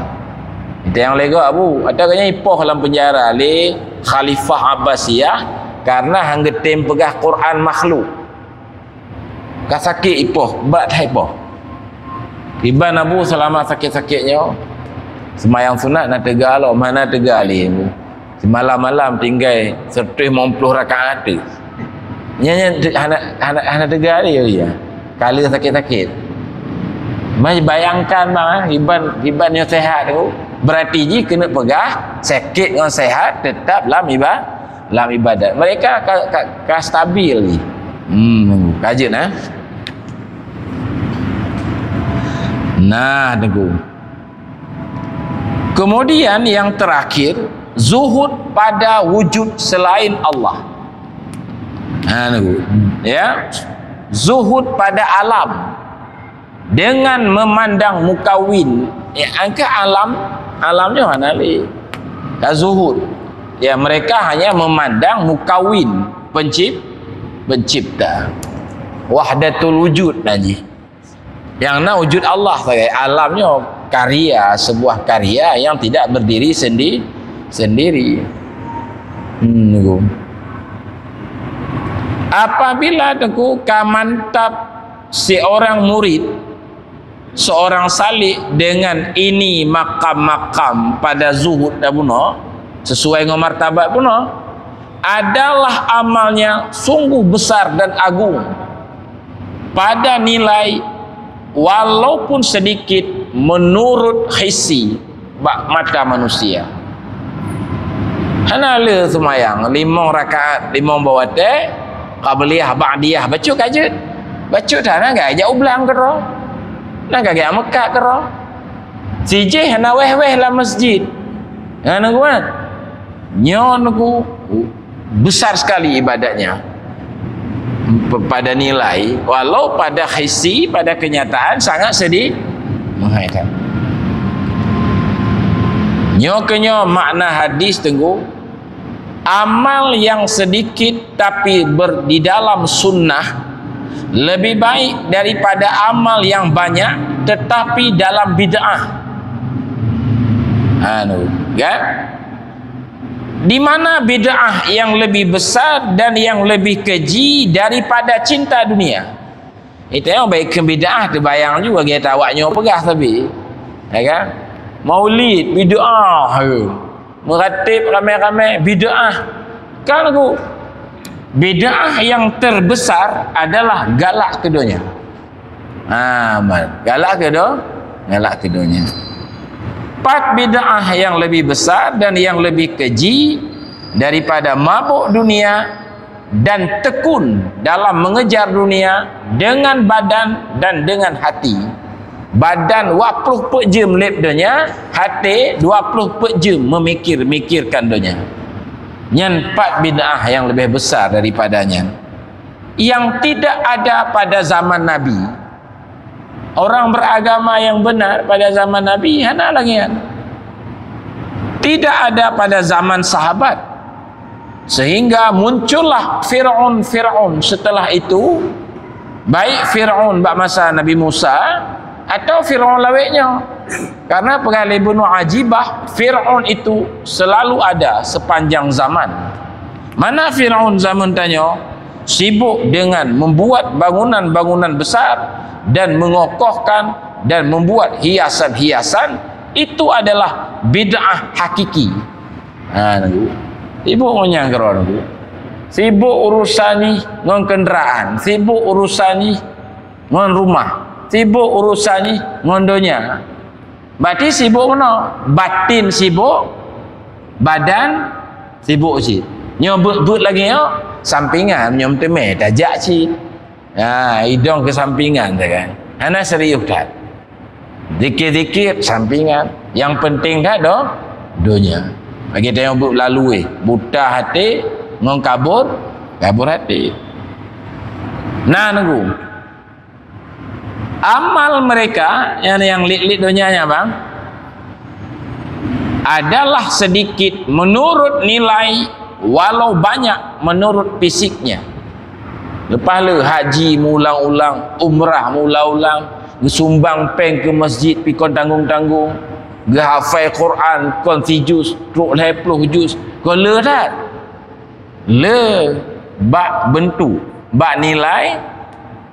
Itu nyang lego Abu, ata geuhnyan ipoh lam penjara lé Khalifah Abbasiyah karena han geutem peugah Quran makhluk. Ka sakét ipoh, brat that ipoh. Iban Abu selama sakét-sakét nyoe, seumayang sunat na teuga lom, hana teuga lé. Seumalam-malam tinggai seratus lima puluh rakaat tu. Nyan, nyan hana, hana, hana teuga lé, ya. Kala sakét-sakét. Mai bayangkan bang, ah, iban, iban nyoe sehat tu. Berarti jih keuneuk peugah sakét ngon sehat tetap lam iba-, lam ibadat. Mereka ka, ka, ka stabil jih. Hmm, ka jeuet, eh. Nah, Teungku. Kemudian yang terakhir, zuhud pada wujud selain Allah. Ha, Teungku. Ya. Zuhud pada alam. Dengan memandang mukawin. Ya, angka alam, alam nyoe hana lé. Ka zuhud. Ya, mereka hanya memandang mukawin, pencip-, pencipta. Wahdatul wujud na jih. Nyang na wujud Allah sagai. Alam nyoe karya, sebuah karya yang tidak berdiri sendi-, sendiri. Hmm, Teungku. Apabila Teungku ka mantap seorang murid, seorang salik dengan ini makam-makam pada zuhud dan bunoe, sesuai dengan martabat bunoe, adalah amalnya sungguh besar dan agung pada nilai walaupun sedikit menurut hissi bak mata manusia. Hana le seumayang limong rakaat, limong bawate, qabliyah, ba'diyah, bacut ka jeuet. Bacut hana gaya jak ublang keudroe. Na gaya meukat keudroe. Sijih hana weh-weh lam masjid. Hana kuat. Nyoe Teungku, besar sekali ibadatnya pada nilai, walau pada hissi, pada kenyataan sangat sedih, menghaitkan. Nyoe keunyoe makna hadis Teungku, amal yang sedikit tapi ber-, di dalam sunnah lebih baik daripada amal yang banyak tetapi dalam bid'ah. Anu, kan? Di mana bid'ah yang lebih besar dan yang lebih keji daripada cinta dunia? Itu yang baik ke bid'ah, terbayang juga kita awak nyoe peugah tapi. Ya kan? Maulid, bid'ah. Meratib ramai-ramai, bid'ah. Kan aku, bid'ah yang terbesar adalah galak ke dunia. Ha, man. Galak ke do-, galak ke dunia. Pat bid'ah yang lebih besar dan yang lebih keji daripada mabuk dunia dan tekun dalam mengejar dunia dengan badan dan dengan hati. Badan dua ploh peuet jeuem lép donya, até dua ploh peuet jeuem meumikir-mikirkan donya. Nyan pat bid'ah nyang leubeh besar daripada nyan. Yang tidak ada pada zaman Nabi. Orang beragama yang benar pada zaman Nabi hana lagée nyan. Tidak ada pada zaman sahabat. Sehingga muncullah Firaun-Firaun setelah itu, baik Firaun bak masa Nabi Musa atau Firaun lawét nyoe. Karena peugah lé Ibnu Ajibah, Firaun itu selalu ada sepanjang zaman. Mana Firaun zaman tanyoe? Sibuk dengan membuat bangunan-bangunan besar dan mengokohkan dan membuat hiasan-hiasan, itu adalah bid'ah hakiki. Ha, nunggu. Sibuk ngon nyang keudroe, nunggu. Sibuk urusan jih ngon kenderaan, sibuk urusan jih ngon rumah, sibuk urusan jih ngon donya. Berarti sibuk keunoe, batin sibuk, badan sibuk cit. Nyoe buet-buet lagée nyoe, sampingan, nyoe meuteumé tajak cit. Ha, idong keu sampingan sagai. Hana serius that. Zikir-zikir sampingan. Nyang penting that do-, donya. Bagi tanyoe buet lalu, eh, buta até ngon kabur, kabur até. Nah, nunggu. Amal mereka, nyang, nyang lit-lit donya nyan, bang, adalah sedikit menurut nilai, walau banyak menurut fisiknya. Leupah le haji meuulang-ulang, umrah meuulang-ulang, geusumbang péng keu masjid pih kon tanggong-tanggong, geuhafai Quran kon sijus, trok lhée ploh jus, kon le that. Le bak bentuk, bak nilai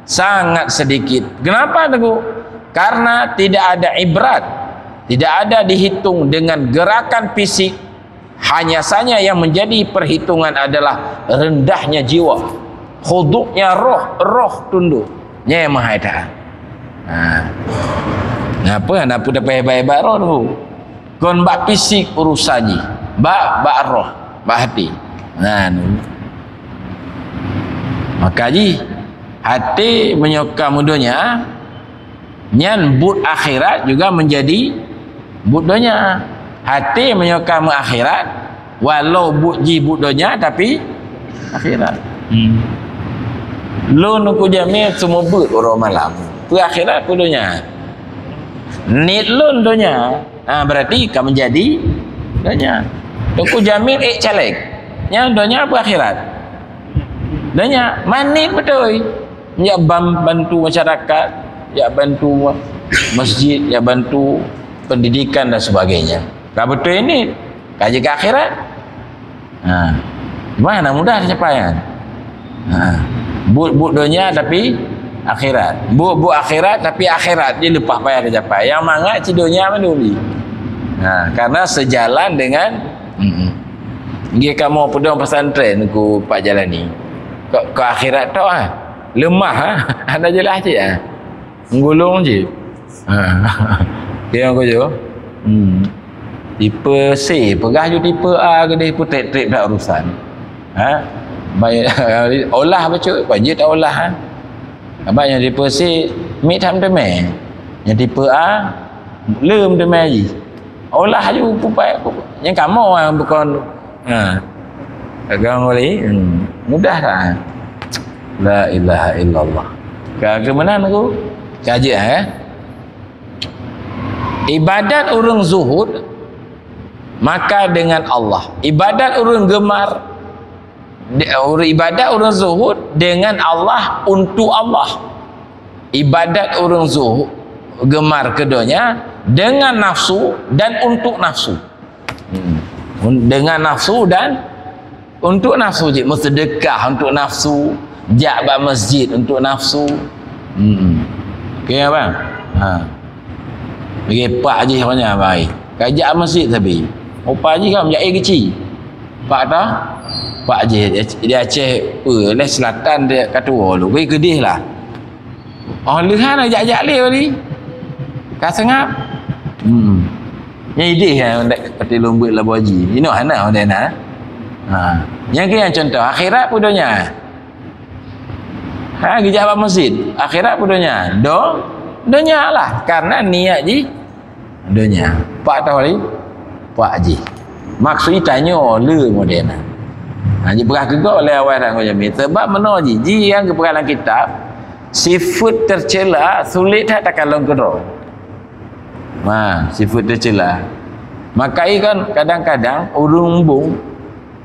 sangat sedikit. Kenapa, Teungku? Karena tidak ada ibrat, tidak ada dihitung dengan gerakan fisik. Hanya saja yang menjadi perhitungan adalah rendahnya jiwa, khuduknya roh, roh tunduk. Nyan meuhai that. Ha. Napa? Napa dapat hebat-hebat roh tu? Kon bak fisik urusan jih, bak, bak roh, bak até. Nah, ni. Maka jih, até meunyoe ka meudonya, nyan buet akhirat juga menjadi buet donya. Até meunyoe ka meuakhirat, walau buet jih buet donya, tapi akhirat. Hmm. Lôn Teungku Jamil seumeubeuet uroe malam. Peue akhirat, peue donya. Niet lôn donya. Ha, berarti ka menjadi donya. Teungku Jamil ék caleg. Nyan donya apa akhirat? Donya. Maniet beutôi. Jak ban-, bantu masyarakat, jak bantu masjid, jak bantu pendidikan dan sebagainya. Ka beutôi niet, ka jeuet keu akhirat. Ha. Cuma hana mudah teucapai nyan. Ha. Buet-buet donya tapi akhirat. Buet-buet akhirat tapi akhirat jih leupah payah teucapai. Nyang mangat cit donya mandum jih. Ha, karena sejalan dengan, mm-mm. Nggih kamoe peudong pesantren ku Pak Jalani. Keu, keu akhirat tok ah. Leumah ah. Hana jeulaih cit ah. Menggulung cit. Ha. Dia ko jo. Hmm. Tipe C, peugah ju tipe A keudeh, peutrép-trép that urusan. Ha? Baik, olah bacut, wajib tak olah, ha? Abang nyang tipe C, mit that meuteumé. Nyang tipe A, le meuteumé jih. Olah ju pupai, nyang kamoe nyang bukon, ha. Pegang boleh, hmm. Mudah tak? La ilaha illallah. Ka keumeunang aku? Ka jeuet, eh? Ibadat ureuëng zuhud maka dengan Allah. Ibadat ureuëng gemar, de-, ureuëng ibadat ureuëng zuhud dengan Allah, untuk Allah. Ibadat ureuëng zuhud gemar keu donya dengan nafsu dan untuk nafsu. Hmm. Un-, dengan nafsu dan untuk nafsu jih, meuseudeukah untuk nafsu, jak bak masjid untuk nafsu. Hmm. Oke, apa? Ha. Bagi pak jih, apa nya, bai. Ka jak masjid tapi. Upa jih kan jak air kecil. Pak ta? Pak jih, di Aceh, eh, leh selatan dia kata lu. Bagi kedih lah. Oh, leuha na jak-jak lé tadi. Ka seungab. Hmm. Nyan idéh ya, pati lôn beuet labu haji. Inoe hana, hana. Ha. Nyang keu nyang contoh, akhirat peue donya? Ha, geujak bak masjid. Akhirat peue donya? Do, Donya lah, karena niat jih donya. Pak toh lagi? Pak jih. Maksud tanyoe le model na. Ha, jipeugah keu gob lé awai that ngon jamé. Sebab meunoe jih, jih nyang geupeugah lam kitab, sifeuet teucela sulet that takalon keudroe. Ha, sifeuet teucela. Maka i kan kadang-kadang ureueng embong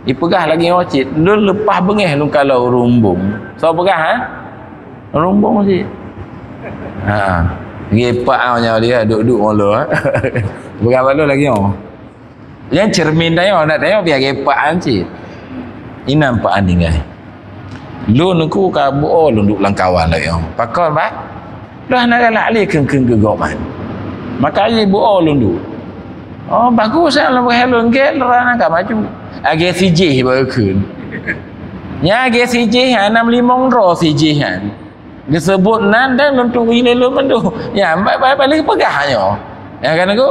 ipeugah lagèe nyoe cit, "Lôn leupah beungèh lôn kalon ureueng embong." Soe peugah, ha? Ureueng embong cit. Ha. Gepak nyoe dia duk-duk ngon lôn, ha. Peugah bak lôn lagèe nyoe. Nyan cermin tanyoe, nak tanyoe biar gepak cit. Inan Pak An tinggai. Lôn ku ka buo lôn duek lam kawan lagèe nyoe. Pakon, Pak? Lôn hana galak lé kheun-kheun keu gob man. Maka jih buo lôn duek. Oh, bagus, lôn beuhe lôn gèt, lôn ka maju. Lagèe sijih baru kheun. Nya lagèe sijih, ha, nam limong droe sijih nyan. Geuseubut nan dan lôn turi lé lôn mandum. Nya, ba-, ba-, balik peugah nyoe. Nya kan aku?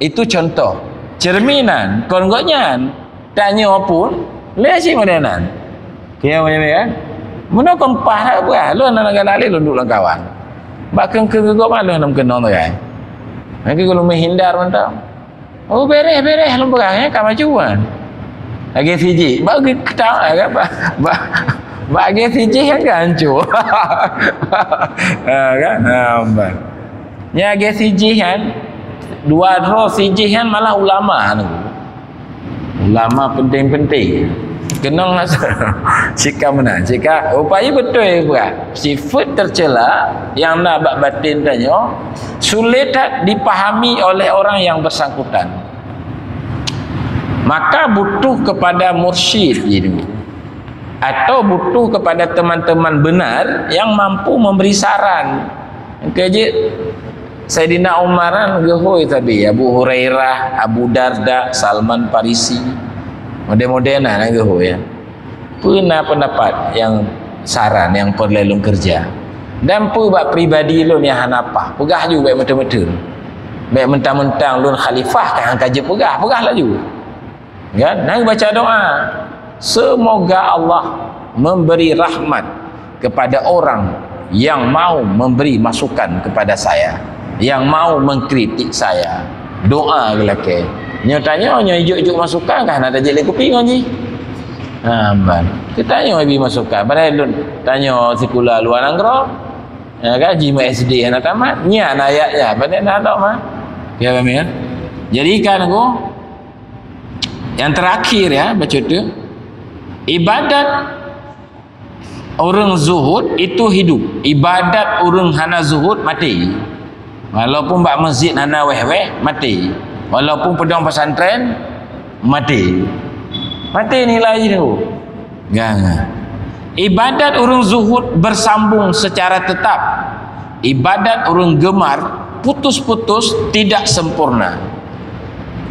Itu contoh. Cerminan, kon gobnyan. Tanyoe pun, lé cit model nan. Keu nyang macam nyan, kan? Meunoe kon paih that peugah, lôn hana galak lé lôn duek lam kawan. Bak kheun-kheun keu gob man lôn hana meukeunong sagai. Lagèe gohlom menghindar mantong. Oh, bereh, bereh lôn peugah, ya, ka maju kan. Lagèe sijih, bak geukeutang, kan? Bak, bak, bak lagèe sijih kan, kan hancô. Ha, kan? Ha, ban. Nya lagèe sijih kan, dua droe sijih kan malah ulama tu. Ulama penting-penting. Keunong rasa cit ka meunan, cit ka, rupanya beutôi peugah. Sifeuet teucela nyang na bak batin tanyoe sulet that dipahami oleh orang yang bersangkutan. Maka butuh kepada mursyid gitu. Atau butuh kepada teman-teman benar yang mampu memberi saran. Engke jeuet Saidina Umar kan geuhôi sabe, Abu Hurairah, Abu Darda, Salman Farisi. Model-model na, na geuhôi, ya. Peue na pendapat nyang saran nyang peureulèe lôn keureuja? Dan peue bak pribadi lôn nyang hana paih? Peugah ju, bèk meuteun-meuteun. Bèk mentang-mentang lôn khalifah ka han ka jeuet peugah, peugah laju. Kan? Nyan baca doa. Semoga Allah memberi rahmat kepada orang yang mau memberi masukan kepada saya, yang mau mengkritik saya. Doa geulakèe. Nyoe tanyoe, nyoe ijok-ijok masukan kah na tajak lé kupi ngon jih? Ha, ban. Tanyoe bri masukan. Padahai lôn tanyoe sikula luwa nanggroe. Ya kan? Jih ma S D hana tamat. Nyan ayat nyan. Padahai na tok ma. Ya, paham ya? Jadi kan aku, yang terakhir ya, baca tu. Ibadat ureueng zuhud itu hidup. Ibadat ureueng hana zuhud maté. Walaupun bak masjid hana wèh-wèh, maté. Walaupun peudong pesantren, maté. Maté nilai jih tu. Kan? Ibadat ureueng zuhud bersambung secara tetap. Ibadat ureueng geumar putus-putus, tidak sempurna.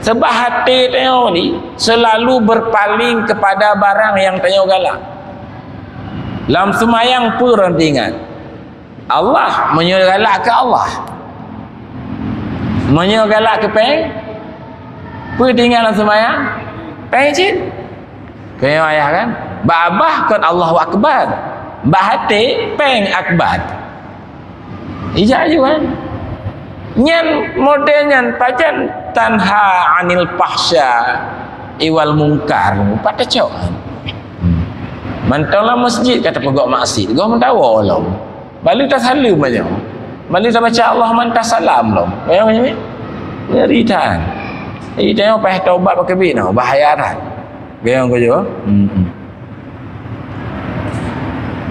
Sebab até tanyoe ni selalu berpaling kepada barang nyang tanyoe galak. Lam seumayang peue ureueng teuingat? Allah, meunyoe galak keu Allah. Meunyoe galak keu péng, peue teuingat lam seumayang? Péng cit. Keu ayah kan? Bak babah kon Allahu Akbar. Bak até péng akbar. Ijak ju kan? Nyan model nyan pajan tanha anil fahsya iwal mungkar. Pat tacok kan? Hmm. Mantong lam masjid ka tapeugok maksiat, goh meudawa lom. Balu tasaleuem aja. Balu tabaca Allah mantah salam lom. Bayang macam ni. Ngeri tan. Jadi tanyoe payah taubat pakai bina, bahaya tan. Bayang kau jawab. Hmm.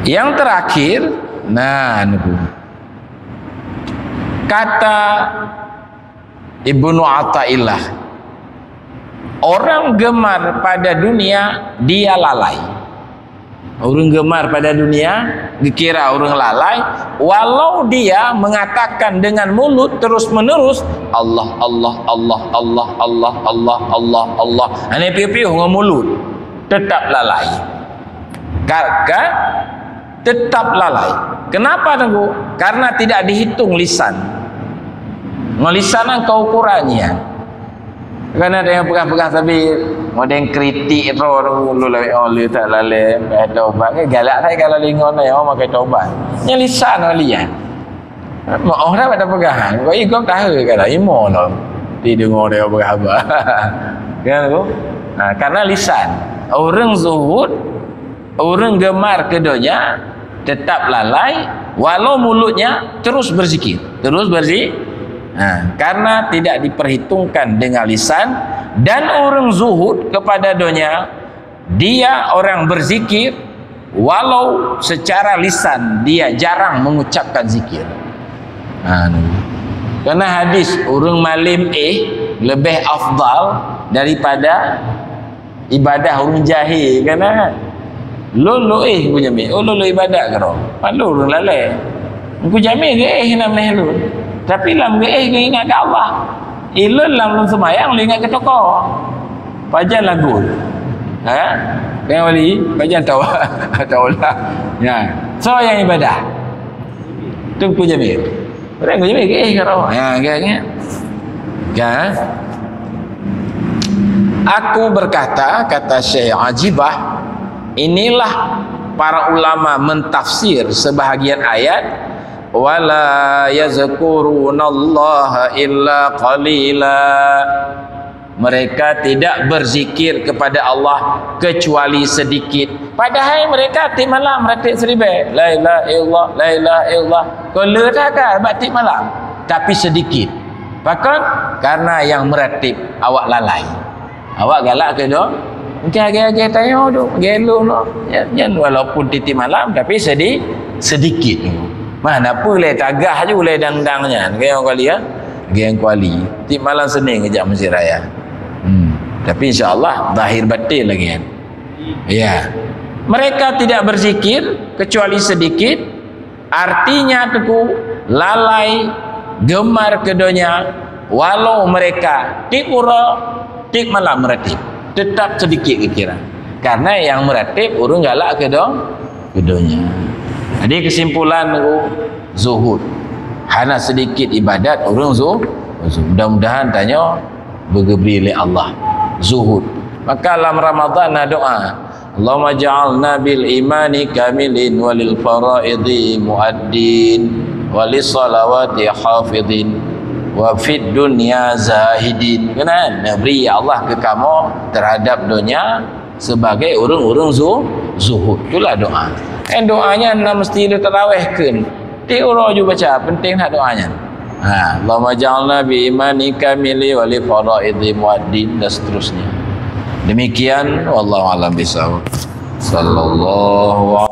Yang terakhir, nah, niku. Kata Ibnu Athaillah, orang gemar pada dunia, dia lalai. Ureueng gemar pada dunia, geukira ureueng lalai, walau dia mengatakan dengan mulut terus-menerus, "Allah, Allah, Allah, Allah, Allah, Allah, Allah, Allah." Hana piôh-piôh ngon mulut, tetap lalai. Ka, ka, tetap lalai. Kenapa, Teungku? Karena tidak dihitung lisan. Ngon lisan nyan ka ukuran nyan. Kan ada nyang peugah-peugah tapi model kritik droe tu, "Lôn lawét, oh, lé that lalé, payah taubat." Kan galak that kalau lé ngon, "Oh, makai taubat." Nyan lisan wali nyan. Maoh dah pada peugah. Kau ikut tahu kan dah. Imo no. Ti dengar dia peugah apa. Kan tu? Ha, karena lisan. Orang zuhud, orang gemar ke dunia, tetap lalai, walau mulutnya terus berzikir. Terus berzi-, ha, karena tidak diperhitungkan dengan lisan, dan orang zuhud kepada dunia, dia orang berzikir, walau secara lisan dia jarang mengucapkan zikir. Ha, ni. Karena hadis ureuëng malim eh lebih afdal daripada ibadah ureuëng jahil. Karena lôn lo eh punya mi, oh lo lo ibadah karo. Malu ureuëng lalai. Engku jamé geuéh nam neh lôn. Tapi lam geuéh geuingat ke Allah. Ilôn lam lôn semayang lôn ingat ke toko. Pajan lagu. Ha? Dengan wali, pajan tawa. Tawa lah. Ya. So yang ibadah. Teungku Jamil. Orang Teungku Jamil ke eh karo. Ya, kan, kan. Kan? Aku berkata, kata Syekh Ajibah, inilah para ulama mentafsir sebahagian ayat, wala yazkurunallaha illa qalila. Mereka tidak berzikir kepada Allah kecuali sedikit. Padahai mereka tiep malam ratik seribèe. La ilaha illallah, la ilaha illallah. Keu le that ka bak tiep malam. Tapi sedikit. Pakon? Karena yang meratib awak lalai. Awak galak keu do. Engkai agé-agé tanyoe do, agé lôn do. Nyan, nyan walaupun tiep-tiep malam tapi sedi-, sedikit. Mana peue lé tagah ju lé dang-dang nyan. Kayong kali ya. Geng kuali. Tiep malam Senin kejak Masjid Raya. Hmm. Tapi insya Allah zahir batin lagi kan. Ya. Mereka tidak berzikir kecuali sedikit. Artinya teungku lalai gemar ke dunia walau mereka tiep uroe tiep malam meratib. Tetap sedikit kira. Karena yang meratib ureuëng galak ke do-, ke dunia. Jadi kesimpulan teungku zuhud. Hana sedikit ibadat ureuëng zu-, zuhud. Mudah-mudahan tanyoe beugeubri lé Allah zuhud. Maka lam Ramadan na doa, Allahumma ja'alna bil imani kamilin walil faraidi muaddin walis salawati hafidin wa fid dunya zahidin. Keunan, bri ya Allah keu kamoe terhadap dunia sebagai ureuëng-ureuëng zu-, zuhud. Itulah doa. Eh doa nyan na mesti le taraweh keun. Tiep uroe ju baca, penting that doa nyan. Ha, Allahumma ja'alna bi imani kamili wa li faraidi muaddin dan seterusnya. Demikian, wallahu a'lam bishawab. Sallallahu